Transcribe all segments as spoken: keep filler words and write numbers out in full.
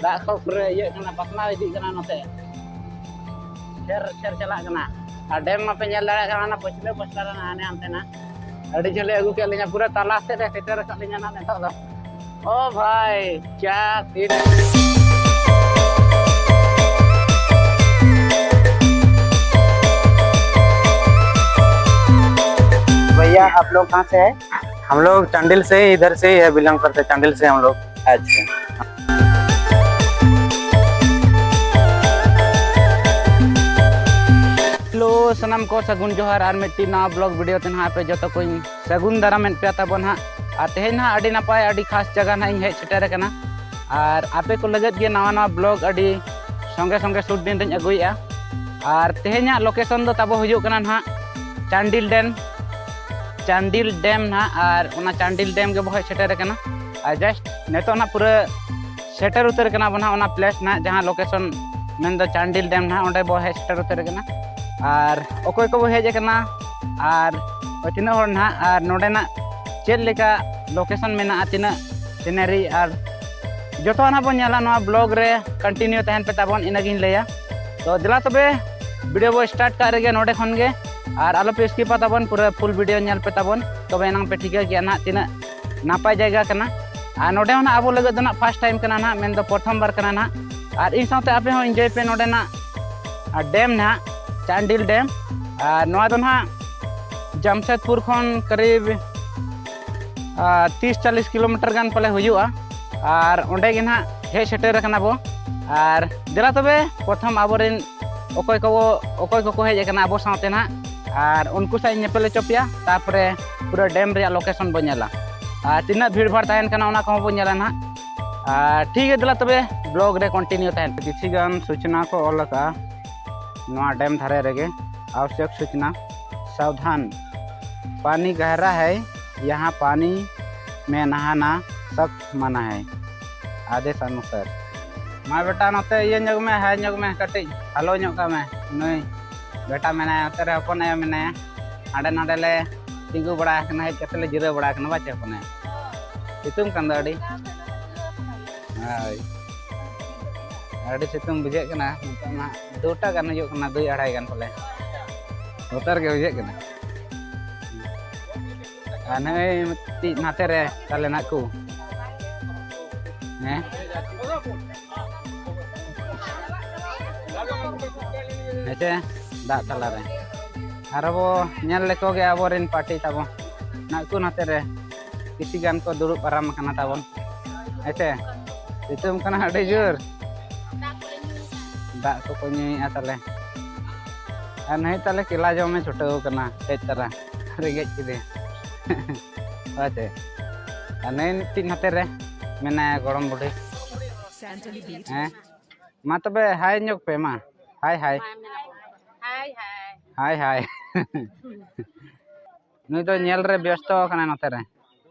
ᱫᱟᱜ ᱠᱚ ᱯᱩᱨᱟᱹ ᱤᱭᱟᱹᱜ ᱠᱟᱱᱟ, ᱯᱟᱥᱱᱟᱣ ᱤᱫᱤᱜ ᱠᱟᱱᱟ ᱱᱚᱛᱮ᱾ ᱪᱷᱮᱨ ᱪᱷᱮᱨ ᱪᱟᱞᱟᱜ ᱠᱟᱱᱟ᱾ ᱟᱨ ᱰᱮᱢ ᱢᱟᱯᱮ ᱧᱮᱞ ᱫᱟᱲᱮᱭᱟᱜ ᱠᱟᱱᱟ, ᱚᱱᱟ ᱯᱟᱹᱪᱷᱞᱟᱹ ᱯᱟᱥᱴᱟ ᱨᱮ ᱦᱟᱱᱮ ᱦᱟᱱᱛᱮ ᱱᱟ᱾ ᱟᱹᱰᱤ ᱡᱷᱟᱹᱞᱮ ᱟᱹᱜᱩ ᱠᱮᱫ ᱞᱤᱧᱟ, ᱯᱩᱨᱟᱹ ᱛᱟᱞᱟ ᱥᱮᱫ ᱮ ᱥᱮᱴᱮᱨ ᱟᱠᱟᱫ ᱞᱤᱧᱟ ᱱᱟ ᱱᱤᱛᱚᱜ ᱫᱚ᱾ ᱳ ᱵᱷᱟᱭ, ᱠᱭᱟ ᱥᱤᱱ᱾ भैया, आप लोग कहाँ से हैं? हम लोग चांडिल से ही, इधर से ही है, बिलोंग करते हैं चांडिल से हम लोग। अच्छा। ᱦᱮᱞᱳ ᱥᱟᱱᱟᱢ ᱠᱚ, ᱥᱟᱹᱜᱩᱱ ᱡᱚᱦᱟᱨ᱾ ᱟᱨ ᱢᱤᱫᱴᱤᱡ ᱱᱟᱣᱟ ᱵᱞᱚᱜ ᱵᱷᱤᱰᱤᱭᱳ ᱛᱮ ᱱᱟᱦᱟᱜ ᱟᱯᱮ ᱡᱚᱛᱚ ᱠᱚᱧ ᱥᱟᱹᱜᱩᱱ ᱫᱟᱨᱟᱢᱮᱫ ᱯᱮᱭᱟ ᱛᱟᱵᱚᱱ ᱦᱟᱸᱜ᱾ ᱟᱨ ᱛᱮᱦᱮᱧ ᱱᱟᱦᱟᱜ ᱟᱹᱰᱤ ᱱᱟᱯᱟᱭ, ᱟᱹᱰᱤ ᱠᱷᱟᱥ ᱡᱟᱭᱜᱟ ᱱᱟᱦᱟᱜ ᱤᱧ ᱦᱮᱡ ᱥᱮᱴᱮᱨ ᱟᱠᱟᱱᱟ᱾ ᱟᱨ ᱟᱯᱮ ᱠᱚ ᱞᱟᱹᱜᱤᱫ ᱜᱮ ᱱᱟᱣᱟ ᱱᱟᱣᱟ ᱵᱞᱚᱜ ᱟᱹᱰᱤ ᱥᱚᱸᱜᱮ ᱥᱚᱸᱜᱮ ᱥᱩᱴ ᱫᱤᱱ ᱨᱤᱧ ᱟᱹᱜᱩᱭᱮᱫᱼᱟ᱾ ᱟᱨ ᱛᱮᱦᱮᱧᱟᱜ ᱞᱳᱠᱮᱥᱚᱱ ᱫᱚ ᱛᱟᱵᱚ ᱦᱩᱭᱩᱜ ᱠᱟᱱᱟ ᱱᱟᱦᱟᱜ ᱪᱟᱱᱰᱤᱞ ᱰᱮᱢ᱾ ᱪᱟᱱᱰᱤᱞ ᱰᱮᱢ ᱱᱟᱦᱟᱜ, ᱟᱨ ᱚᱱᱟ ᱪᱟᱱᱰᱤᱞ ᱰᱮᱢ ᱜᱮᱵᱚ ᱦᱮᱡ ᱥᱮᱴᱮᱨ ᱟᱠᱟᱱᱟ᱾ ᱟᱨ ᱡᱟᱥᱴ ᱱᱤᱛᱚᱜ ᱱᱟᱦᱟᱜ ᱯᱩᱨᱟᱹ ᱥᱮᱴᱮᱨ ᱩᱛᱟᱹᱨ ᱠᱟᱱᱟ ᱵᱚ ᱱᱟᱦᱟᱜ ᱚᱱᱟ ᱯᱞᱮᱥ ᱱᱟᱦᱟᱜ, ᱡᱟᱦᱟᱸ ᱞᱳᱠᱮᱥᱚᱱ ᱢᱮᱱᱫᱚ ᱪᱟᱱᱰᱤᱞ ᱰᱮᱢ ᱱᱟᱦᱟᱜ, ᱚᱸᱰᱮ ᱵᱚ ᱦᱮᱡ ᱥᱮᱴᱮᱨ ᱩᱛᱟᱹᱨ ᱠᱟᱱᱟ᱾ ᱟᱨ ᱚᱠᱚᱭ ᱠᱚᱵᱚ ᱦᱮᱡ ᱟᱠᱟᱱᱟ ᱟᱨ ᱛᱤᱱᱟᱹᱜ ᱦᱚᱲ ᱱᱟᱦᱟᱜ ᱟᱨ ᱱᱚᱰᱮᱱᱟᱜ ᱪᱮᱫ ᱞᱮᱠᱟ ᱞᱳᱠᱮᱥᱚᱱ ᱢᱮᱱᱟᱜᱼᱟ, ᱛᱤᱱᱟᱹᱜ ᱥᱤᱱᱟᱨᱤ ᱟᱨ ᱡᱚᱛᱚᱣᱟᱜ ᱱᱟᱦᱟᱜ ᱵᱚᱱ ᱧᱮᱞᱟ ᱱᱚᱣᱟ ᱵᱞᱚᱜ ᱨᱮ᱾ ᱠᱚᱱᱴᱤᱱᱤᱭᱩ ᱛᱟᱦᱮᱱ ᱯᱮ ᱛᱟᱵᱚᱱ, ᱤᱱᱟᱹᱜᱤᱧ ᱞᱟᱹᱭᱟ᱾ ᱛᱚ ᱫᱮᱞᱟ ᱛᱚᱵᱮ ᱵᱷᱤᱰᱤᱭᱳ ᱵᱚ ᱥᱴᱟᱨᱴ ᱠᱟᱜ ᱨᱮᱜᱮ ᱱᱚᱰᱮ ᱠᱷᱚᱱ ᱜᱮ, ᱟᱨ ᱟᱞᱚ ᱯᱮ ᱥᱠᱤᱯᱟ ᱛᱟᱵᱚᱱ, ᱯᱩᱨᱟᱹ ᱯᱷᱩᱞ ᱵᱷᱤᱰᱤᱭᱳ ᱧᱮᱞ ᱯᱮ ᱛᱟᱵᱚᱱ, ᱛᱚᱵᱮ ᱮᱱᱟᱝ ᱯᱮ ᱴᱷᱤᱠᱟᱹ ᱠᱮᱭᱟ ᱱᱟᱦᱟᱜ ᱛᱤᱱᱟᱹᱜ ᱱᱟᱯᱟᱭ ᱡᱟᱭᱜᱟ ᱠᱟᱱᱟ᱾ ᱟᱨ ᱱᱚᱰᱮ ᱦᱚᱸ ᱱᱟᱦᱟᱜ ᱟᱵᱚ ᱞᱟᱹᱜᱤᱫ ᱫᱚ ᱱᱟᱦᱟᱜ ᱯᱷᱟᱥᱴ ᱴᱟᱭᱤᱢ ᱠᱟᱱᱟ ᱱᱟᱦᱟᱜ, ᱢᱮᱱᱫᱚ ᱯᱨᱚᱛᱷᱚᱢ ᱵᱟᱨ ᱠᱟᱱᱟ ᱱᱟᱦᱟᱜ᱾ ᱟᱨ ᱤᱧ ᱥᱟᱶᱛᱮ ᱟᱯᱮ ᱦᱚᱸ ᱤᱱᱡᱚᱭ ᱯᱮ ᱱᱚᱰᱮᱱᱟᱜ ᱰᱮᱢ ᱱᱟᱦᱟᱜ, ᱪᱟᱱᱰᱤᱞ ᱰᱮᱢ᱾ ᱟᱨ ᱱᱚᱣᱟ ᱫᱚ ᱱᱟᱦᱟᱜ ᱡᱟᱢᱥᱮᱫᱽᱯᱩᱨ ᱠᱷᱚᱱ ᱠᱟᱨᱤᱵ ᱟᱨ ᱛᱤᱥ ᱪᱟᱞᱤᱥ ᱠᱤᱞᱳᱢᱤᱴᱟᱨ ᱜᱟᱱ ᱯᱟᱞᱮ ᱦᱩᱭᱩᱜᱼᱟ᱾ ᱟᱨ ᱚᱸᱰᱮ ᱜᱮ ᱱᱟᱦᱟᱜ ᱦᱮᱡ ᱥᱮᱴᱮᱨ ᱟᱠᱟᱱᱟ ᱵᱚ᱾ ᱟᱨ ᱫᱮᱞᱟ ᱛᱚᱵᱮ ᱯᱨᱚᱛᱷᱚᱢ ᱟᱵᱚᱨᱮᱱ ᱚᱠᱚᱭ ᱠᱚ, ᱚᱠᱚᱭ ᱠᱚᱠᱚ ᱦᱮᱡ ᱟᱠᱟᱱᱟ ᱟᱵᱚ ᱥᱟᱶᱛᱮ ᱱᱟᱦᱟᱜ, ᱟᱨ ᱩᱱᱠᱩ ᱥᱟᱶ ᱤᱧ ᱧᱮᱯᱮᱞ ᱦᱚᱪᱚ ᱯᱮᱭᱟ᱾ ᱛᱟᱨᱯᱚᱨᱮ ᱯᱩᱨᱟᱹ ᱰᱮᱢ ᱨᱮᱭᱟᱜ ᱞᱳᱠᱮᱥᱚᱱ ᱵᱚ ᱧᱮᱞᱟ, ᱟᱨ ᱛᱤᱱᱟᱹᱜ ᱵᱷᱤᱲ ᱵᱷᱟᱲ ᱛᱟᱦᱮᱱ ᱠᱟᱱᱟ ᱚᱱᱟ ᱠᱚᱦᱚᱸ ᱵᱚ ᱧᱮᱞᱟ ᱱᱟᱦᱟᱜ᱾ ᱟᱨ ᱴᱷᱤᱠ ᱜᱮᱭᱟ, ᱫᱮᱞᱟ ᱛᱚᱵᱮ ᱵᱞᱚᱜ ᱨᱮ ᱠᱚᱱᱴᱤᱱᱤᱭᱩ ᱛᱟᱦᱮᱱ ᱯᱮ᱾ ᱠᱤᱪᱷᱤ ᱜᱟᱱ ᱥᱩᱪᱱᱟ ᱠᱚ ᱚᱞ ᱟᱠᱟᱫᱼᱟ ᱱᱚᱣᱟ ᱰᱮᱢ ᱫᱷᱟᱨᱮ ᱨᱮᱜᱮ, ᱟᱵᱚᱥᱭᱚᱠ ᱥᱩᱪᱱᱟ, ᱥᱟᱵᱫᱷᱟᱱ, ᱯᱟᱱᱤ ᱜᱟᱦᱨᱟ ᱦᱟᱭ, ᱭᱟᱦᱟᱸ ᱯᱟᱱᱤ ᱢᱮ ᱱᱟᱦᱟᱱᱟ ᱥᱚᱠᱛ ᱢᱟᱱᱟ ᱦᱟᱭ, ᱟᱫᱮᱥ ᱟᱱᱩᱥᱟᱨ᱾ ᱢᱟ ᱵᱮᱴᱟ, ᱱᱚᱛᱮ ᱤᱭᱟᱹ ᱧᱚᱜ ᱢᱮ, ᱦᱟᱭ ᱧᱚᱜ ᱢᱮ, ᱠᱟᱹᱴᱤᱡ ᱦᱟᱞᱚ ᱧᱚᱜ ᱠᱟᱜ ᱢᱮ᱾ ᱱᱩᱭ ᱵᱮᱴᱟ ᱢᱮᱱᱟᱭᱟ, ᱱᱚᱛᱮ ᱨᱮ ᱦᱚᱯᱚᱱ ᱟᱭᱳ ᱢᱮᱱᱟᱭᱟ᱾ ᱦᱟᱸᱰᱮ ᱱᱟᱰᱮ ᱞᱮ ᱛᱤᱸᱜᱩ ᱵᱟᱲᱟ ᱟᱠᱟᱱᱟ, ᱦᱮᱡ ᱠᱟᱛᱮ ᱞᱮ ᱡᱤᱨᱟᱹᱣ ᱵᱟᱲᱟ ᱟᱠᱟᱱᱟ, ᱵᱟᱪᱮ ᱦᱚᱯᱚᱱ ᱟᱭᱳ? ᱥᱤᱛᱩᱝ ᱠᱟᱱ ᱫᱚ ᱟᱹᱰᱤ᱾ ᱦᱳᱭ᱾ ᱟᱹᱰᱤ ᱥᱤᱛᱩᱝ ᱵᱩᱡᱷᱟᱹᱜ ᱠᱟᱱᱟ᱾ ᱱᱤᱛᱚᱜ ᱢᱟ ᱫᱩᱴᱟ ᱜᱟᱱ ᱦᱩᱭᱩᱜ ᱠᱟᱱᱟ, ᱫᱩᱭ ᱟᱲᱟᱭ ᱜᱟᱱ ᱯᱟᱞᱮ᱾ ᱵᱚᱛᱚᱨ ᱜᱮ ᱵᱩᱡᱷᱟᱹᱜ ᱠᱟᱱᱟ᱾ ᱟᱨ ᱱᱚᱜᱼᱚᱭ ᱢᱤᱫᱴᱤᱡ ᱱᱟᱛᱮ ᱨᱮ ᱛᱟᱞᱮ ᱱᱟᱜ ᱠᱚ᱾ ᱦᱮᱸ? ᱦᱮᱸᱥᱮ? ᱫᱟᱜ ᱛᱟᱞᱟᱨᱮ᱾ ᱟᱨ ᱟᱵᱚ ᱧᱮᱞ ᱞᱮᱠᱚ ᱜᱮ ᱟᱵᱚᱨᱮᱱ ᱯᱟᱨᱴᱤ ᱛᱟᱵᱚᱱ᱾ ᱱᱟᱜ ᱠᱚ ᱱᱟᱛᱮ ᱨᱮ ᱠᱤᱪᱷᱤ ᱜᱟᱱ ᱠᱚ ᱫᱩᱲᱩᱵ ᱟᱨᱟᱢ ᱟᱠᱟᱱᱟ ᱛᱟᱵᱚᱱ᱾ ᱦᱮᱸᱥᱮ? ᱥᱤᱛᱩᱝ ᱠᱟᱱᱟ ᱟᱹᱰᱤ ᱡᱳᱨ᱾ ᱫᱟᱜ ᱠᱚᱠᱚ ᱧᱩᱭᱮᱫᱼᱟ ᱛᱟᱞᱮ᱾ ᱟᱨ ᱱᱩᱭ ᱛᱟᱞᱮ ᱠᱮᱞᱟ ᱡᱚᱢᱮ ᱪᱷᱩᱴᱟᱹᱣ ᱠᱟᱱᱟ, ᱦᱮᱡ ᱛᱟᱨᱟ᱾ ᱨᱮᱸᱜᱮᱡ ᱠᱮᱫᱮᱭᱟ᱾ ᱦᱳᱭ ᱥᱮ? ᱟᱨ ᱱᱩᱭ ᱢᱤᱫᱴᱤᱡ ᱱᱟᱛᱮ ᱨᱮ ᱢᱮᱱᱟᱭᱟ ᱜᱚᱲᱚᱢ ᱵᱩᱰᱷᱤ᱾ ᱦᱮᱸ? ᱢᱟ ᱛᱚᱵᱮ ᱦᱟᱭ ᱧᱚᱜ ᱯᱮ, ᱢᱟ᱾ ᱦᱟᱭ, ᱦᱟᱭ᱾ ᱦᱟᱭ, ᱦᱟᱭ᱾ ᱦᱟᱭ, ᱦᱟᱭ᱾ ᱱᱩᱭ ᱫᱚ ᱧᱮᱞ ᱨᱮ ᱵᱮᱥᱛᱚ ᱟᱠᱟᱱᱟᱭ ᱱᱚᱛᱮ ᱨᱮ᱾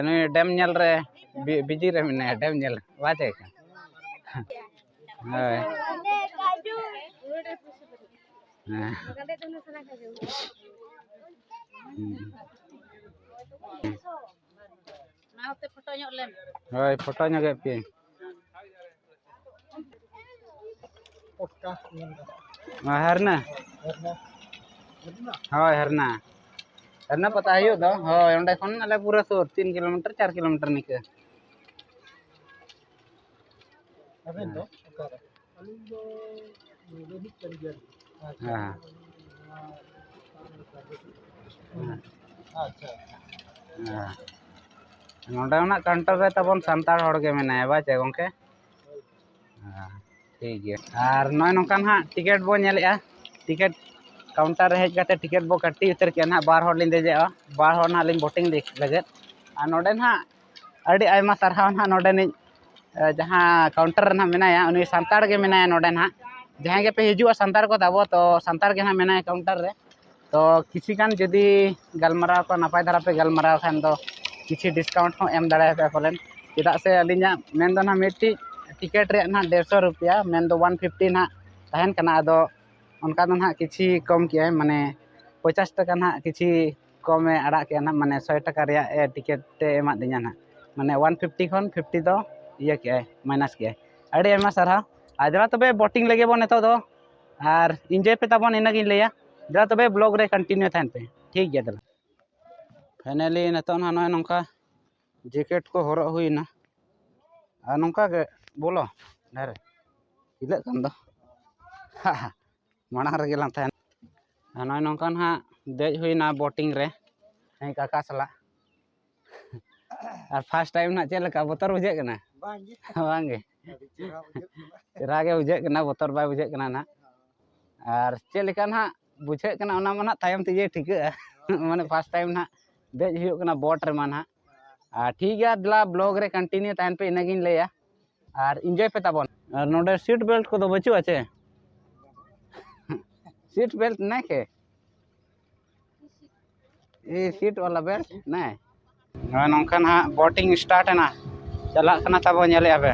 ᱱᱩᱭ ᱰᱮᱢ ᱧᱮᱞ ᱨᱮ ᱵᱤ-, ᱵᱤᱡᱤ ᱨᱮ ᱢᱮᱱᱟᱭᱟ, ᱰᱮᱢ ᱧᱮᱞ᱾ ᱵᱟᱪᱮ? ᱦᱳᱭ᱾ ᱦᱮᱸ᱾ ᱦᱩᱸ᱾ ᱢᱟ ᱱᱚᱛᱮ ᱯᱷᱳᱴᱳ ᱧᱚᱜ ᱞᱮᱢ᱾ ᱦᱳᱭ, ᱯᱷᱳᱴᱳ ᱧᱚᱜᱮᱫ ᱯᱮ᱾ ᱯᱚᱴᱠᱟ ᱧᱮᱞ ᱫᱟ᱾ ᱦᱟᱨᱱᱟ? ᱦᱟᱨᱱᱟ᱾ ᱦᱳᱭ, ᱦᱟᱨᱱᱟ᱾ ᱦᱟᱨᱱᱟ ᱯᱟᱛᱟ ᱦᱩᱭᱩᱜ ᱫᱚ, ᱦᱳᱭ, ᱚᱸᱰᱮ ᱠᱷᱚᱱ ᱟᱞᱮ ᱯᱩᱨᱟᱹ ᱥᱩᱨ, ᱛᱤᱱ ᱠᱤᱞᱳᱢᱤᱴᱟᱨ, ᱪᱟᱨ ᱠᱤᱞᱳᱢᱤᱴᱟᱨ ᱱᱤᱠᱟᱹ᱾ ᱟᱵᱮᱱ ᱫᱚ ᱚᱠᱟᱨᱮ? ᱟᱹᱞᱤᱧ ᱫᱚ ᱱᱚᱰᱮ ᱢᱤᱫ ᱠᱟᱱ ᱜᱮᱭᱟ᱾ ᱟᱪᱪᱷᱟ᱾ ᱦᱮᱸ᱾ ᱦᱮᱸ᱾ ᱟᱪᱪᱷᱟ, ᱟᱪᱪᱷᱟ᱾ ᱦᱮᱸ᱾ ᱱᱚᱰᱮᱱᱟᱜ ᱠᱟᱣᱩᱱᱴᱟᱨ ᱨᱮ ᱛᱟᱵᱚᱱ ᱥᱟᱱᱛᱟᱲ ᱦᱚᱲ ᱜᱮ ᱢᱮᱱᱟᱭᱟ, ᱵᱟᱭ ᱪᱮ ᱜᱚᱢᱠᱮ? ᱦᱮᱸ, ᱴᱷᱤᱠ ᱜᱮᱭᱟ᱾ ᱟᱨ ᱱᱚᱜᱼᱚᱭ ᱱᱚᱝᱠᱟ ᱱᱟᱦᱟᱜ ᱴᱤᱠᱤᱴ ᱵᱚ ᱧᱮᱞᱮᱜᱼᱟ, ᱴᱤᱠᱤᱴ ᱠᱟᱣᱩᱱᱴᱟᱨ ᱨᱮ ᱦᱮᱡ ᱠᱟᱛᱮ ᱴᱤᱠᱤᱴ ᱵᱚ ᱠᱟᱹᱴᱤ ᱩᱛᱟᱹᱨ ᱠᱮᱜᱼᱟ ᱱᱟᱦᱟᱜ, ᱵᱟᱨ ᱦᱚᱲ ᱞᱤᱧ ᱫᱮᱡᱚᱜᱼᱟ, ᱵᱟᱨ ᱦᱚᱲ ᱱᱟᱦᱟᱜ ᱞᱤᱧ ᱵᱳᱴᱤᱝ ᱞᱟᱹᱜᱤᱫ᱾ ᱟᱨ ᱱᱚᱰᱮ ᱱᱟᱦᱟᱜ ᱟᱹᱰᱤ ᱟᱭᱢᱟ ᱥᱟᱨᱦᱟᱣ ᱱᱟᱦᱟᱜ ᱱᱚᱰᱮᱱᱤᱡ, ᱮ, ᱡᱟᱦᱟᱸ ᱠᱟᱣᱩᱱᱴᱟᱨ ᱨᱮ ᱱᱟᱦᱟᱜ ᱢᱮᱱᱟᱭᱟ, ᱩᱱᱤ ᱥᱟᱱᱛᱟᱲ ᱜᱮ ᱢᱮᱱᱟᱭᱟ ᱱᱚᱰᱮ ᱱᱟᱦᱟᱜ᱾ ᱡᱟᱦᱟᱸᱭ ᱜᱮᱯᱮ ᱦᱤᱡᱩᱜᱼᱟ ᱥᱟᱱᱛᱟᱲ ᱠᱚ ᱛᱟᱵᱚ, ᱛᱚ ᱥᱟᱱᱛᱟᱲ ᱜᱮ ᱱᱟᱦᱟᱜ ᱢᱮᱱᱟᱭᱟ ᱠᱟᱣᱩᱱᱴᱟᱨ ᱨᱮ᱾ ᱛᱚ ᱠᱤᱪᱷᱤ ᱜᱟᱱ ᱡᱩᱫᱤ ᱜᱟᱞᱢᱟᱨᱟᱣ ᱠᱚ ᱱᱟᱯᱟᱭ ᱫᱷᱟᱨᱟ ᱯᱮ ᱜᱟᱞᱢᱟᱨᱟᱣ ᱠᱷᱟᱱ ᱫᱚ ᱠᱤᱪᱷᱤ ᱰᱤᱥᱠᱟᱣᱩᱱᱴ ᱦᱚᱸ ᱮᱢ ᱫᱟᱲᱮᱭᱟᱯᱮᱭᱟ ᱯᱟᱞᱮᱱ᱾ ᱪᱮᱫᱟᱜ ᱥᱮ ᱟᱹᱞᱤᱧᱟᱜ ᱢᱮᱱ ᱫᱚ ᱱᱟᱦᱟᱜ ᱢᱤᱫᱴᱤᱡ ᱴᱤᱠᱤᱴ ᱨᱮᱭᱟᱜ ᱱᱟᱦᱟᱜ ᱰᱮᱲᱥᱚ ᱨᱩᱯᱤᱭᱟ, ᱢᱮᱱ ᱫᱚ ᱚᱣᱟᱱ ᱯᱷᱤᱯᱴᱤ ᱱᱟᱦᱟᱜ ᱛᱟᱦᱮᱱ ᱠᱟᱱᱟ᱾ ᱟᱫᱚ ᱚᱱᱠᱟ ᱫᱚ ᱱᱟᱦᱟᱜ ᱠᱤᱪᱷᱤ ᱠᱚᱢ ᱠᱮᱜᱼᱟᱭ, ᱢᱟᱱᱮ ᱯᱚᱪᱟᱥ ᱴᱟᱠᱟ ᱱᱟᱦᱟᱜ ᱠᱤᱪᱷᱤ ᱠᱚᱢᱮ ᱟᱲᱟᱜ ᱠᱮᱜᱼᱟ ᱱᱟᱦᱟᱜ, ᱢᱟᱱᱮ ᱥᱚᱭ ᱴᱟᱠᱟ ᱨᱮᱭᱟᱜ ᱮ ᱴᱤᱠᱤᱴ ᱮ ᱮᱢᱟᱫ ᱞᱤᱧᱟ ᱱᱟᱦᱟᱜ, ᱢᱟᱱᱮ ᱚᱣᱟᱱ ᱯᱷᱤᱯᱴᱤ ᱠᱷᱚᱱ ᱯᱷᱤᱯᱴᱤ ᱫᱚ ᱤᱭᱟᱹ ᱠᱮᱜᱼᱟᱭ, ᱢᱟᱭᱱᱟᱥ ᱠᱮᱜᱼᱟᱭ᱾ ᱟᱹᱰᱤ ᱟᱭᱢᱟ ᱥᱟᱨᱦᱟᱣ᱾ ᱟᱨ ᱫᱮᱞᱟ ᱛᱚᱵᱮ ᱵᱳᱴᱤᱝ ᱞᱮᱜᱮ ᱵᱚᱱ ᱱᱤᱛᱚᱜ ᱫᱚ, ᱟᱨ ᱤᱱᱡᱚᱭ ᱯᱮ ᱛᱟᱵᱚᱱ, ᱤᱱᱟᱹᱜᱤᱧ ᱞᱟᱹᱭᱟ᱾ ᱫᱮᱞᱟ ᱛᱚᱵᱮ ᱵᱞᱚᱜ ᱨᱮ ᱠᱚᱱᱴᱤᱱᱤᱭᱩ ᱛᱟᱦᱮᱱ ᱯᱮ, ᱴᱷᱤᱠ ᱜᱮᱭᱟ? ᱫᱮᱞᱟ, ᱯᱷᱟᱭᱱᱟᱞᱤ ᱱᱤᱛᱚᱜ ᱱᱟᱦᱟᱜ ᱱᱚᱜᱼᱚᱭ ᱱᱚᱝᱠᱟ ᱡᱮᱠᱮᱴ ᱠᱚ ᱦᱚᱨᱚᱜ ᱦᱩᱭᱱᱟ, ᱟᱨ ᱱᱚᱝᱠᱟ ᱜᱮ ᱵᱚᱞᱚ ᱰᱷᱮᱨ ᱦᱤᱞᱟᱹᱜ ᱠᱟᱱ ᱫᱚ᱾ ᱢᱟᱲᱟᱝ ᱨᱮᱜᱮ ᱞᱟᱝ ᱛᱟᱦᱮᱱ᱾ ᱟᱨ ᱱᱚᱜᱼᱚᱭ ᱱᱚᱝᱠᱟ ᱱᱟᱦᱟᱜ ᱫᱮᱡ ᱦᱩᱭᱱᱟ ᱵᱳᱴᱤᱝ ᱨᱮ, ᱦᱮᱸ, ᱠᱟᱠᱟ ᱥᱟᱞᱟᱜ᱾ ᱟᱨ ᱯᱷᱟᱥᱴ ᱴᱟᱭᱤᱢ ᱱᱟᱦᱟᱜ ᱪᱮᱫ ᱞᱮᱠᱟ, ᱵᱚᱛᱚᱨ ᱵᱩᱡᱷᱟᱹᱜ ᱠᱟᱱᱟ? ᱵᱟᱝ ᱜᱮ᱾ ᱵᱟᱝ ᱜᱮ᱾ ᱟᱹᱰᱤ ᱪᱮᱦᱨᱟ ᱵᱩᱡᱷᱟᱹᱜ ᱠᱟᱱᱟ᱾ ᱪᱮᱦᱨᱟ ᱜᱮ ᱵᱩᱡᱷᱟᱹᱜ ᱠᱟᱱᱟ, ᱵᱚᱛᱚᱨ ᱵᱟᱭ ᱵᱩᱡᱷᱟᱹᱜ ᱠᱟᱱᱟ ᱱᱟᱦᱟᱜ᱾ ᱟᱨ ᱪᱮᱫ ᱞᱮᱠᱟ ᱱᱟᱦᱟᱜ ᱵᱩᱡᱷᱟᱹᱜ ᱠᱟᱱᱟ, ᱚᱱᱟ ᱢᱟ ᱱᱟᱦᱟᱜ ᱛᱟᱭᱚᱢ ᱛᱮᱜᱮ ᱴᱷᱤᱠᱟᱹᱜᱼᱟ᱾ ᱢᱟᱱᱮ ᱯᱷᱟᱥᱴ ᱴᱟᱭᱤᱢ ᱱᱟᱦᱟᱜ ᱫᱮᱡ ᱦᱩᱭᱩᱜ ᱠᱟᱱᱟ ᱵᱳᱴ ᱨᱮᱢᱟ ᱱᱟᱦᱟᱜ᱾ ᱟᱨ ᱴᱷᱤᱠ ᱜᱮᱭᱟ, ᱫᱮᱞᱟ ᱵᱞᱚᱜ ᱨᱮ ᱠᱚᱱᱴᱤᱱᱤᱭᱩ ᱛᱟᱦᱮᱱ ᱯᱮ, ᱤᱱᱟᱹᱜᱤᱧ ᱞᱟᱹᱭᱟ᱾ ᱟᱨ ᱤᱱᱡᱚᱭ ᱯᱮ ᱛᱟᱵᱚᱱ᱾ ᱟᱨ ᱱᱚᱰᱮ ᱥᱤᱴ ᱵᱮᱞᱴ ᱠᱚᱫᱚ ᱵᱟᱹᱪᱩᱜᱼᱟ ᱪᱮ? ᱥᱤᱴ ᱵᱮᱞᱴ ᱱᱟᱭ ᱠᱮ? ᱮ ᱥᱤᱴ ᱣᱟᱞᱟ ᱵᱮᱞᱴ ᱱᱟᱭ᱾ ᱱᱚᱜᱼᱚᱭ ᱱᱚᱝᱠᱟ ᱱᱟᱦᱟᱜ ᱵᱳᱴᱤᱝ ᱥᱴᱟᱨᱴ ᱮᱱᱟ, ᱪᱟᱞᱟᱜ ᱠᱟᱱᱟ ᱛᱟᱵᱚ, ᱧᱮᱞᱮᱜᱼᱟ ᱯᱮ,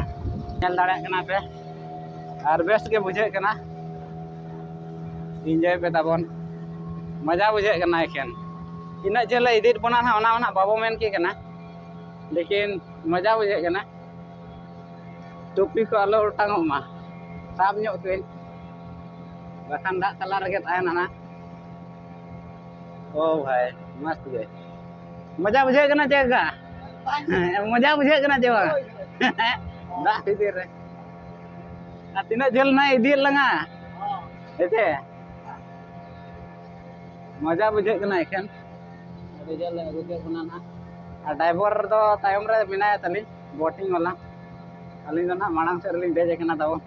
ᱧᱮᱞ ᱫᱟᱲᱮᱭᱟᱜ ᱠᱟᱱᱟ ᱯᱮ᱾ ᱟᱨ ᱵᱮᱥ ᱜᱮ ᱵᱩᱡᱷᱟᱹᱜ ᱠᱟᱱᱟ, ᱤᱱᱡᱚᱭ ᱯᱮ ᱛᱟᱵᱚᱱ, ᱢᱚᱡᱟ ᱵᱩᱡᱷᱟᱹᱜ ᱠᱟᱱᱟ᱾ ᱮᱠᱷᱮᱱ ᱛᱤᱱᱟᱹᱜ ᱡᱷᱟᱹᱞ ᱮ ᱤᱫᱤᱭᱮᱫ ᱵᱚᱱᱟ ᱱᱟᱦᱟᱜ, ᱚᱱᱟ ᱢᱟ ᱱᱟᱦᱟᱜ ᱵᱟᱵᱚ ᱢᱮᱱ ᱠᱮ ᱠᱟᱱᱟ, ᱞᱮᱠᱤᱱ ᱢᱚᱡᱟ ᱵᱩᱡᱷᱟᱹᱜ ᱠᱟᱱᱟ᱾ ᱴᱩᱯᱤ ᱠᱚ ᱟᱞᱚ ᱚᱴᱟᱝᱚᱜ ᱢᱟ, ᱥᱟᱵ ᱧᱚᱜ ᱠᱟᱹᱧ, ᱵᱟᱠᱷᱟᱱ ᱫᱟᱜ ᱛᱟᱞᱟ ᱨᱮᱜᱮ ᱛᱟᱦᱮᱱᱟ ᱱᱟᱦᱟᱜ᱾ ᱳ ᱵᱷᱟᱭ, ᱢᱚᱥᱛ ᱜᱮ᱾ ᱢᱚᱡᱟ ᱵᱩᱡᱷᱟᱹᱜ ᱠᱟᱱᱟ ᱪᱮ ᱠᱟ? ᱢᱚᱡᱟ ᱵᱩᱡᱷᱟᱹᱜ ᱠᱟᱱᱟ ᱪᱮ ᱵᱟᱝ? ᱫᱟᱜ ᱵᱷᱤᱛᱤᱨ ᱨᱮ᱾ ᱟᱨ ᱛᱤᱱᱟᱹᱜ ᱡᱷᱟᱹᱞ ᱱᱟᱭ ᱤᱫᱤᱭᱮᱫ ᱞᱟᱝᱟ? ᱦᱮᱸ ᱪᱮ? ᱢᱚᱡᱟ ᱵᱩᱡᱷᱟᱹᱜ ᱠᱟᱱᱟ ᱮᱠᱷᱮᱱ᱾ ᱟᱹᱰᱤ ᱡᱷᱟᱹᱞ ᱞᱮ ᱟᱹᱜᱩ ᱠᱮᱫ ᱵᱚᱱᱟ ᱱᱟᱦᱟᱜ᱾ ᱟᱨ ᱰᱟᱭᱵᱚᱨ ᱫᱚ ᱛᱟᱭᱚᱢ ᱨᱮ ᱢᱮᱱᱟᱭᱟ ᱛᱟᱹᱞᱤᱧ, ᱵᱳᱴᱤᱝ ᱵᱟᱞᱟ᱾ ᱟᱹᱞᱤᱧ ᱫᱚ ᱱᱟᱦᱟᱜ ᱢᱟᱲᱟᱝ ᱥᱮᱫ ᱨᱮᱞᱤᱧ ᱫᱮᱡ ᱟᱠᱟᱱᱟ ᱛᱟᱵᱚᱱ᱾